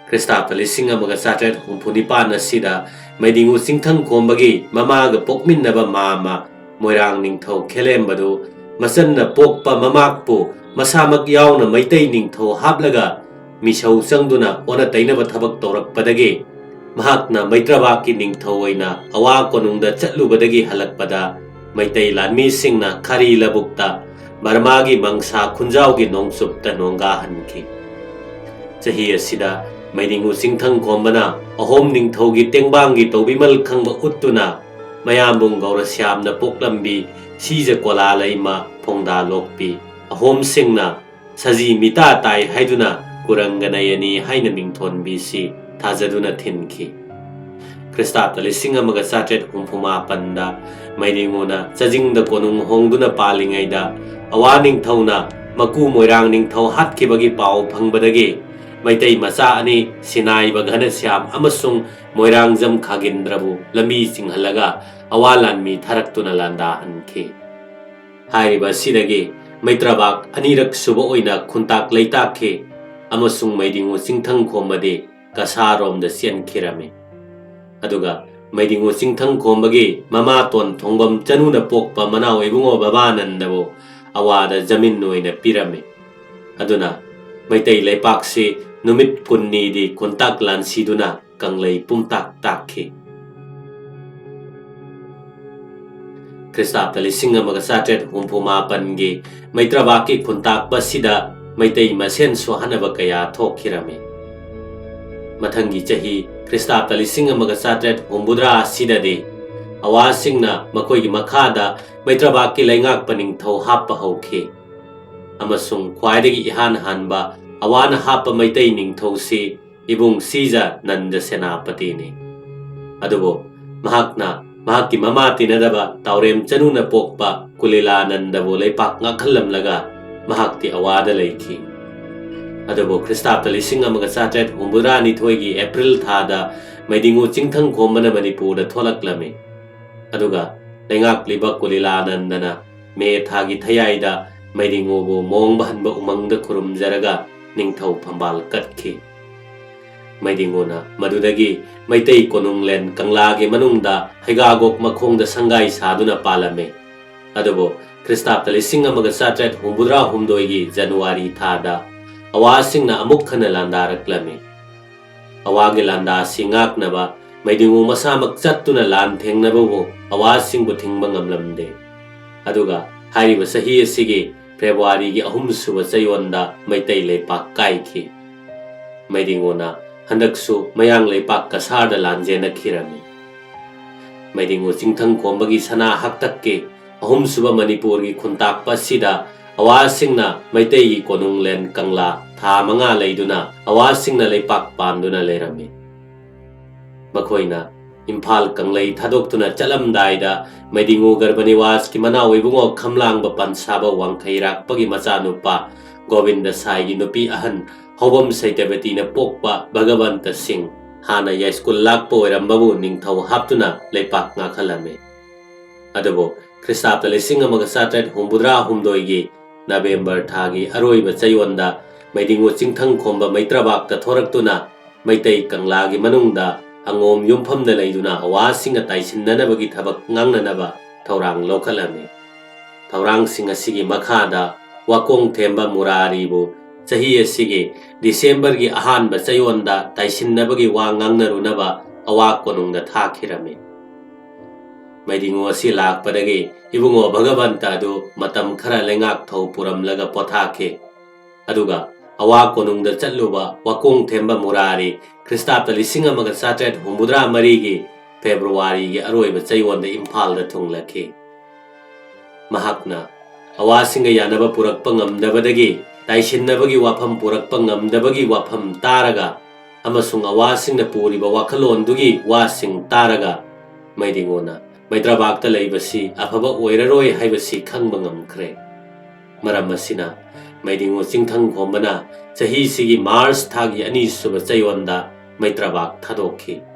ꯈ꯭ꯔꯤꯁꯇꯥꯕꯗ ꯂꯤꯁꯤꯡ ꯑꯃꯒ ꯆꯥꯇ꯭ꯔꯦꯠ ꯍꯨꯝꯐꯨ ꯅꯤꯄꯥꯟ ꯑꯁꯤꯗ ꯃꯩꯗꯤꯡꯉꯨ ꯆꯤꯡꯊꯪ ꯈꯣꯝꯕꯒꯤ ꯃꯃꯥꯒ ꯄꯣꯛꯃꯤꯟꯅꯕ ꯃꯥꯝꯃ ꯃꯣꯏꯔꯥꯡ ꯅꯤꯡꯊꯧ ꯈꯦꯂꯦꯝꯕꯗꯨ ꯃꯆꯟꯅ ꯄꯣꯛꯄ ꯃꯃꯥꯛꯄꯨ ꯃꯁꯥꯃꯛ ꯌꯥꯎꯅ ꯃꯩꯇꯩ ꯅꯤꯡꯊꯧ ꯍꯥꯞꯂꯒ ꯃꯤꯁꯧ ꯆꯪꯗꯨꯅ ꯑꯣꯟꯅ ꯇꯩꯅꯕ ꯊꯕꯛ ꯇꯧꯔꯛꯄꯗꯒꯤ ꯃꯍꯥꯛꯅ ꯃꯩꯇ꯭ꯔꯕꯥꯛꯀꯤ ꯅꯤꯡꯊꯧ ꯑꯣꯏꯅ ꯑꯋꯥ ꯀꯣꯅꯨꯡꯗ ꯆꯠꯂꯨꯕꯗꯒꯤ ꯍꯜꯂꯛꯄꯗ ꯃꯩꯇꯩ ꯂꯥꯟꯃꯤꯁꯤꯡꯅ ꯈꯥꯔꯤ ꯂꯧꯕꯨꯛꯇ ꯕꯔꯃꯥꯒꯤ ꯃꯪꯁꯥ ꯈꯨꯟꯖꯥꯎꯒꯤ ꯅꯣꯡꯆꯨꯞꯇ ꯅꯣꯡꯒꯥꯍꯟꯈꯤ꯫ ꯆꯍꯤ ꯑꯁꯤꯗ ꯃꯩꯗꯤꯡꯉꯨ ꯆꯤꯡꯊꯪ ꯈꯣꯝꯕꯅ ꯑꯍꯣꯝ ꯅꯤꯡꯊꯧꯒꯤ ꯇꯦꯡꯕꯥꯡꯒꯤ ꯇꯧꯕꯤꯃꯜ ꯈꯪꯕ ꯎꯠꯇꯨꯅ ꯃꯌꯥꯝꯕꯨꯡ ꯒꯧꯔꯁ꯭ꯌꯥꯝꯅ ꯄꯣꯛꯂꯝꯕꯤ ꯁꯤꯖ ꯀꯣꯂꯥ ꯂꯩꯃ ꯐꯣꯡꯗꯥ ꯂꯣꯛꯄꯤ ꯑꯍꯣꯝꯁꯤꯡꯅ ꯁꯖꯤ ꯃꯤꯇꯥ ꯇꯥꯏ ꯍꯥꯏꯗꯨꯅ ꯀꯨꯔꯪꯒ ꯅꯌꯅꯤ ꯍꯥꯏꯅ ꯃꯤꯡꯊꯣꯟꯕꯤꯁꯤ ꯊꯥꯖꯗꯨꯅ ꯊꯤꯟꯈꯤ꯫ ꯈ꯭ꯔꯤꯁꯇꯥꯕꯗ ꯂꯤꯁꯤꯡ ꯑꯃꯒ ꯆꯥꯇ꯭ꯔꯦꯠ ꯍꯨꯝꯐꯨ ꯃꯥꯄꯟꯗ ꯃꯩꯗꯤꯡꯉꯨꯅ ꯆꯖꯤꯡꯗ ꯀꯣꯅꯨꯡ ꯍꯣꯡꯗꯨꯅ ꯄꯥꯜꯂꯤꯉꯩꯗ ꯑꯋꯥ ꯅꯤꯡꯊꯧꯅ ꯃꯀꯨ ꯃꯣꯏꯔꯥꯡ ꯅꯤꯡꯊꯧ ꯍꯥꯠꯈꯤꯕꯒꯤ ꯄꯥꯎ ꯐꯪꯕꯗꯒꯤ ꯃꯩꯇꯩ ꯃꯆꯥ ꯑꯅꯤ ꯁꯤꯅꯥꯏꯕ ꯘꯅꯁ꯭ꯌꯥꯝ ꯑꯃꯁꯨꯡ ꯃꯣꯏꯔꯥꯡꯖꯝ ꯈꯥꯒꯤꯟꯗ꯭ꯔꯕꯨ ꯂꯝꯕꯤ ꯆꯤꯡꯍꯜꯂꯒ ꯑꯋꯥ ꯂꯥꯟꯃꯤ ꯊꯥꯔꯛꯇꯨꯅ ꯂꯥꯟꯗꯥꯍꯟꯈꯤ꯫ ꯍꯥꯏꯔꯤꯕ ꯑꯁꯤꯗꯒꯤ ꯃꯩꯇ꯭ꯔꯕꯥꯛ ꯑꯅꯤꯔꯛ ꯁꯨꯕ ꯑꯣꯏꯅ ꯈꯨꯟꯇꯥꯛ ꯂꯩꯇꯥꯛꯈꯤ ꯑꯃꯁꯨꯡ ꯃꯩꯗꯤꯉꯨ ꯆꯤꯡꯊꯪ ꯈꯣꯝꯕꯗꯤ ꯀꯁꯥꯔꯣꯝꯗ ꯆꯦꯟꯈꯤꯔꯝꯃꯤ꯫ ꯑꯗꯨꯒ ꯃꯩꯗꯤꯉꯨ ꯆꯤꯡꯊꯪ ꯈꯣꯝꯕꯒꯤ ꯃꯃꯥꯇꯣꯟ ꯊꯣꯡꯕꯝ ꯆꯅꯨꯅ ꯄꯣꯛꯄ ꯃꯅꯥꯎ ꯏꯕꯨꯡꯉꯣ ꯕꯕꯥꯅꯟꯗꯕꯨ ꯑꯋꯥꯗ ꯖꯃꯤꯟ ꯑꯣꯏꯅ ꯄꯤꯔꯝꯃꯤ꯫ ꯑꯗꯨꯅ ꯃꯩꯇꯩ ꯂꯩꯄꯥꯛꯁꯤ ꯅꯨꯃꯤꯠ ꯀꯨꯟꯅꯤꯗꯤ ꯈꯨꯟꯇꯥꯛ ꯂꯥꯟꯁꯤꯗꯨꯅ ꯀꯪꯂꯩ ꯄꯨꯝꯇꯥꯛ ꯇꯥꯛꯈꯤ꯫ ꯈ꯭ꯔꯤꯁꯇꯥꯕꯗ ꯂꯤꯁꯤꯡ ꯑꯃꯒ ꯆꯥꯇ꯭ꯔꯦꯠ ꯍꯨꯝꯐꯨ ꯃꯥꯄꯟꯒꯤ ꯃꯩꯇ꯭ꯔꯕꯥꯛꯀꯤ ꯈꯨꯟꯇꯥꯛꯄ ꯑꯁꯤꯗ ꯃꯩꯇꯩ ꯃꯁꯦꯟ ꯁꯣꯍꯟꯅꯕ ꯀꯌꯥ ꯊꯣꯛꯈꯤꯔꯝꯃꯤ꯫ ꯃꯊꯪꯒꯤ ꯆꯍꯤ ꯈ꯭ꯔꯤꯁꯇꯥꯕꯗ ꯂꯤꯁꯤꯡ ꯑꯃꯒ ꯆꯥꯇ꯭ꯔꯦꯠ ꯍꯨꯝꯐꯨꯇꯔꯥ ꯑꯁꯤꯗꯗꯤ ꯑꯋꯥꯁꯤꯡꯅ ꯃꯈꯣꯏꯒꯤ ꯃꯈꯥꯗ ꯃꯩꯇ꯭ꯔꯕꯥꯛꯀꯤ ꯂꯩꯉꯥꯛꯄ ꯅꯤꯡꯊꯧ ꯍꯥꯞꯄ ꯍꯧꯈꯤ꯫ ꯑꯃꯁꯨꯡ ꯈ꯭ꯋꯥꯏꯗꯒꯤ ꯏꯍꯥꯟ ꯍꯥꯟꯕ ꯑꯋꯥꯅ ꯍꯥꯞꯄ ꯃꯩꯇꯩ ꯅꯤꯡꯊꯧꯁꯤ ꯏꯕꯨꯡ ꯁꯤꯖ ꯅꯟꯗ ꯁꯦꯅꯥꯄꯇꯤꯅꯤ꯫ ꯑꯗꯨꯕꯨ ꯃꯍꯥꯛꯅ ꯃꯍꯥꯛꯀꯤ ꯃꯃꯥ ꯇꯤꯟꯅꯗꯕ ꯇꯥꯎꯔꯦꯝ ꯆꯅꯨꯅ ꯄꯣꯛꯄ ꯀꯨꯂꯤꯂꯥꯅꯟꯗꯕꯨ ꯂꯩꯄꯥꯛ ꯉꯥꯛꯍꯜꯂꯝꯂꯒ ꯃꯍꯥꯛꯇꯤ ꯑꯋꯥꯗ ꯂꯩꯈꯤ꯫ ꯑꯗꯨꯕꯨ ꯈ꯭ꯔꯤꯁꯇꯥꯕꯗ ꯂꯤꯁꯤꯡ ꯑꯃꯒ ꯆꯥꯇ꯭ꯔꯦꯠ ꯍꯨꯝꯐꯨꯇꯔꯥꯅꯤꯊꯣꯏꯒꯤ ꯑꯦꯄ꯭ꯔꯤꯜ ꯊꯥꯗ ꯃꯩꯗꯤꯉꯨ ꯆꯤꯡꯊꯪ ꯈꯣꯝꯕꯅ ꯃꯅꯤꯄꯨꯔꯗ ꯊꯣꯛꯂꯛꯂꯝꯃꯤ꯫ ꯑꯗꯨꯒ ꯂꯩꯉꯥꯛꯂꯤꯕ ꯀꯨꯂꯤꯂꯥꯅꯟꯗꯅ ꯃꯦ ꯊꯥꯒꯤ ꯊꯌꯥꯏꯗ ꯃꯩꯗꯤꯉꯨꯕꯨ ꯃꯣꯡꯕ ꯍꯟꯕ ꯎꯃꯪꯗ ꯈꯨꯔꯨꯝꯖꯔꯒ ꯅꯤꯡꯊꯧ ꯐꯝꯕꯥꯜ ꯀꯠꯈꯤ꯫ ꯃꯩꯗꯤꯉꯨꯅ ꯃꯗꯨꯗꯒꯤ ꯃꯩꯇꯩ ꯀꯣꯅꯨꯡꯂꯦꯟ ꯀꯪꯂꯥꯒꯤ ꯃꯅꯨꯡꯗ ꯍꯩꯒꯥꯒꯣꯛ ꯃꯈꯣꯡꯗ ꯁꯪꯒꯥꯏ ꯁꯥꯗꯨꯅ ꯄꯥꯜꯂꯝꯃꯤ꯫ ꯑꯗꯨꯕꯨ ꯈ꯭ꯔꯤꯁꯇꯥꯕꯗ ꯂꯤꯁꯤꯡ ꯑꯃꯒ ꯆꯥꯇ꯭ꯔꯦꯠ ꯍꯨꯝꯐꯨꯇꯔꯥ ꯍꯨꯝꯗꯣꯏꯒꯤ ꯖꯅꯋꯥꯔꯤ ꯊꯥꯗ ꯑꯋꯥꯁꯤꯡꯅ ꯑꯃꯨꯛ ꯍꯟꯅ ꯂꯥꯟꯗꯥꯔꯛꯂꯝꯃꯤ꯫ ꯑꯋꯥꯒꯤ ꯂꯥꯟꯗꯥꯁꯤ ꯉꯥꯛꯅꯕ ꯃꯩꯗꯤꯉꯨ ꯃꯁꯥꯃꯛ ꯆꯠꯇꯨꯅ ꯂꯥꯟ ꯊꯦꯡꯅꯕꯕꯨ ꯑꯋꯥꯁꯤꯡꯕꯨ ꯊꯤꯡꯕ ꯉꯝꯂꯝꯗꯦ꯫ ꯑꯗꯨꯒ ꯍꯥꯏꯔꯤꯕ ꯆꯍꯤ ꯑꯁꯤꯒꯤ ꯐꯦꯕ꯭ꯔꯨꯋꯥꯔꯤꯒꯤ ꯑꯍꯨꯝꯁꯨꯕ ꯆꯌꯣꯜꯗ ꯃꯩꯇꯩ ꯂꯩꯄꯥꯛ ꯀꯥꯏꯈꯤ꯫ ꯃꯩꯗꯤꯉꯨꯅ ꯍꯟꯗꯛꯁꯨ ꯃꯌꯥꯡ ꯂꯩꯄꯥꯛ ꯀꯁꯥꯔꯗ ꯂꯥꯟꯖꯦꯟꯅꯈꯤꯔꯝꯃꯤ꯫ ꯃꯩꯗꯤꯉꯨ ꯆꯤꯡꯊꯪ ꯈꯣꯝꯕꯒꯤ ꯁꯅꯥ ꯍꯥꯛꯇꯛꯀꯤ ꯑꯍꯨꯝꯁꯨꯕ ꯃꯅꯤꯄꯨꯔꯒꯤ ꯈꯨꯟꯇꯥꯛꯄ ꯑꯁꯤꯗ ꯑꯋꯥꯁꯤꯡꯅ ꯃꯩꯇꯩꯒꯤ ꯀꯣꯅꯨꯡꯂꯦꯟ ꯀꯪꯂꯥ ꯊꯥ ꯃꯉꯥ ꯂꯩꯗꯨꯅ ꯑꯋꯥꯁꯤꯡꯅ ꯂꯩꯄꯥꯛ ꯄꯥꯟꯗꯨꯅ ꯂꯩꯔꯝꯃꯤ꯫ ꯃꯈꯣꯏꯅ ꯏꯝꯐꯥꯜ ꯀꯪꯂꯩ ꯊꯥꯗꯣꯛꯇꯨꯅ ꯆꯠꯂꯝꯗꯥꯏꯗ ꯃꯩꯗꯤꯉꯨ ꯒꯔꯚꯅꯤꯋꯥꯁꯀꯤ ꯃꯅꯥꯎ ꯏꯕꯨꯡꯉꯣ ꯈꯝꯂꯥꯡꯕ ꯄꯟꯁꯥꯕ ꯋꯥꯡꯈꯩꯔꯥꯛꯄꯒꯤ ꯃꯆꯥꯅꯨꯄꯥ ꯒꯣꯕꯤꯟꯗ ꯁꯥꯏꯒꯤ ꯅꯨꯄꯤ ꯑꯍꯟ ꯍꯧꯕꯝ ꯁꯩꯇꯕꯇꯤꯅ ꯄꯣꯛꯄ ꯚꯒꯕꯟꯇ ꯁꯤꯡ ꯍꯥꯟꯅ ꯌꯥꯏꯁ꯭ꯀꯨꯜ ꯂꯥꯛꯄ ꯑꯣꯏꯔꯝꯕꯕꯨ ꯅꯤꯡꯊꯧ ꯍꯥꯞꯇꯨꯅ ꯂꯩꯄꯥꯛ ꯉꯥꯛꯍꯜꯂꯝꯃꯤ꯫ ꯑꯗꯨꯕꯨ ꯈ꯭ꯔꯤꯁꯇꯥꯕꯗ ꯂꯤꯁꯤꯡ ꯑꯃꯒ ꯆꯥꯇ꯭ꯔꯦꯠ ꯍꯨꯝꯐꯨꯇꯔꯥ ꯍꯨꯝꯗꯣꯏꯒꯤ ꯅꯕꯦꯝꯕꯔ ꯊꯥꯒꯤ ꯑꯔꯣꯏꯕ ꯆꯌꯣꯜꯗ ꯃꯩꯗꯤꯡꯉꯨ ꯆꯤꯡꯊꯪꯈꯣꯝꯕ ꯃꯩꯇ꯭ꯔꯕꯥꯛꯇ ꯊꯣꯔꯛꯇꯨꯅ ꯃꯩꯇꯩ ꯀꯪꯂꯥꯒꯤ ꯃꯅꯨꯡꯗ ꯑꯉꯣꯝ ꯌꯨꯝꯐꯝꯗ ꯂꯩꯗꯨꯅ ꯑꯋꯥꯁꯤꯡꯒ ꯇꯥꯏꯁꯤꯟꯅꯅꯕꯒꯤ ꯊꯕꯛ ꯉꯥꯡꯅꯅꯕ ꯊꯧꯔꯥꯡ ꯂꯧꯈꯠꯂꯝꯃꯤ꯫ ꯊꯧꯔꯥꯡꯁꯤꯡ ꯑꯁꯤꯒꯤ ꯃꯈꯥꯗ ꯋꯥꯀꯣꯡ ꯊꯦꯝꯕ ꯃꯨꯔꯥꯔꯤꯕꯨ ꯆꯍꯤ ꯑꯁꯤꯒꯤ ꯗꯤꯁꯦꯝꯕꯔꯒꯤ ꯑꯍꯥꯟꯕ ꯆꯌꯣꯜꯗ ꯇꯥꯏꯁꯤꯟꯅꯕꯒꯤ ꯋꯥ ꯉꯥꯡꯅꯔꯨꯅꯕ ꯑꯋꯥ ꯀꯣꯅꯨꯡꯗ ꯊꯥꯈꯤꯔꯝꯃꯤ꯫ ꯃꯩꯗꯤꯡꯉꯨ ꯑꯁꯤ ꯂꯥꯛꯄꯗꯒꯤ ꯏꯕꯨꯡꯉꯣ ꯚꯒꯕꯟꯇ ꯑꯗꯨ ꯃꯇꯝ ꯈꯔ ꯂꯩꯉꯥꯛꯊꯧ ꯄꯨꯔꯝꯂꯒ ꯄꯣꯊꯥꯈꯤ꯫ ꯑꯗꯨꯒ ꯑꯋꯥ ꯀꯣꯅꯨꯡꯗ ꯆꯠꯂꯨꯕ ꯋꯥꯀꯣꯡ ꯊꯦꯝꯕ ꯃꯨꯔꯥꯔꯤ ꯈ꯭ꯔꯤꯁꯇꯥꯕꯇ ꯂꯤꯁꯤꯡ ꯑꯃꯒ ꯆꯥꯇ꯭ꯔꯦꯠ ꯍꯨꯝꯐꯨꯇꯔꯥ ꯃꯔꯤꯒꯤ ꯐꯦꯕ꯭ꯔꯨꯋꯥꯔꯤꯒꯤ ꯑꯔꯣꯏꯕ ꯆꯌꯣꯜꯗ ꯏꯝꯐꯥꯜꯗ ꯊꯨꯡꯂꯛꯈꯤ꯫ ꯃꯍꯥꯛꯅ ꯑꯋꯥꯁꯤꯡꯒ ꯌꯥꯅꯕ ꯄꯨꯔꯛꯄ ꯉꯝꯗꯕꯗꯒꯤ ꯇꯥꯏꯁꯤꯟꯅꯕꯒꯤ ꯋꯥꯐꯝ ꯄꯨꯔꯛꯄ ꯉꯝꯗꯕꯒꯤ ꯋꯥꯐꯝ ꯇꯥꯔꯒ ꯑꯃꯁꯨꯡ ꯑꯋꯥꯁꯤꯡꯅ ꯄꯨꯔꯤꯕ ꯋꯥꯈꯜꯂꯣꯟꯗꯨꯒꯤ ꯋꯥꯁꯤꯡ ꯇꯥꯔꯒ ꯃꯩꯗꯤꯡꯉꯨꯅ ꯃꯩꯇ꯭ꯔꯕꯥꯛꯇ ꯂꯩꯕꯁꯤ ꯑꯐꯕ ꯑꯣꯏꯔꯔꯣꯏ ꯍꯥꯏꯕꯁꯤ ꯈꯪꯕ ꯉꯝꯈ꯭ꯔꯦ꯫ ꯃꯔꯝ ꯑꯁꯤꯅ ꯃꯩꯗꯤꯡꯉꯨ ꯆꯤꯡꯊꯪꯈꯣꯝꯕꯅ ꯆꯍꯤꯁꯤꯒꯤ ꯃꯥꯔꯆ ꯊꯥꯒꯤ ꯑꯅꯤꯁꯨꯕ ꯆꯌꯣꯜꯗ ꯃꯩꯇ꯭ꯔꯕꯥꯛ ꯊꯥꯗꯣꯛꯈꯤ꯫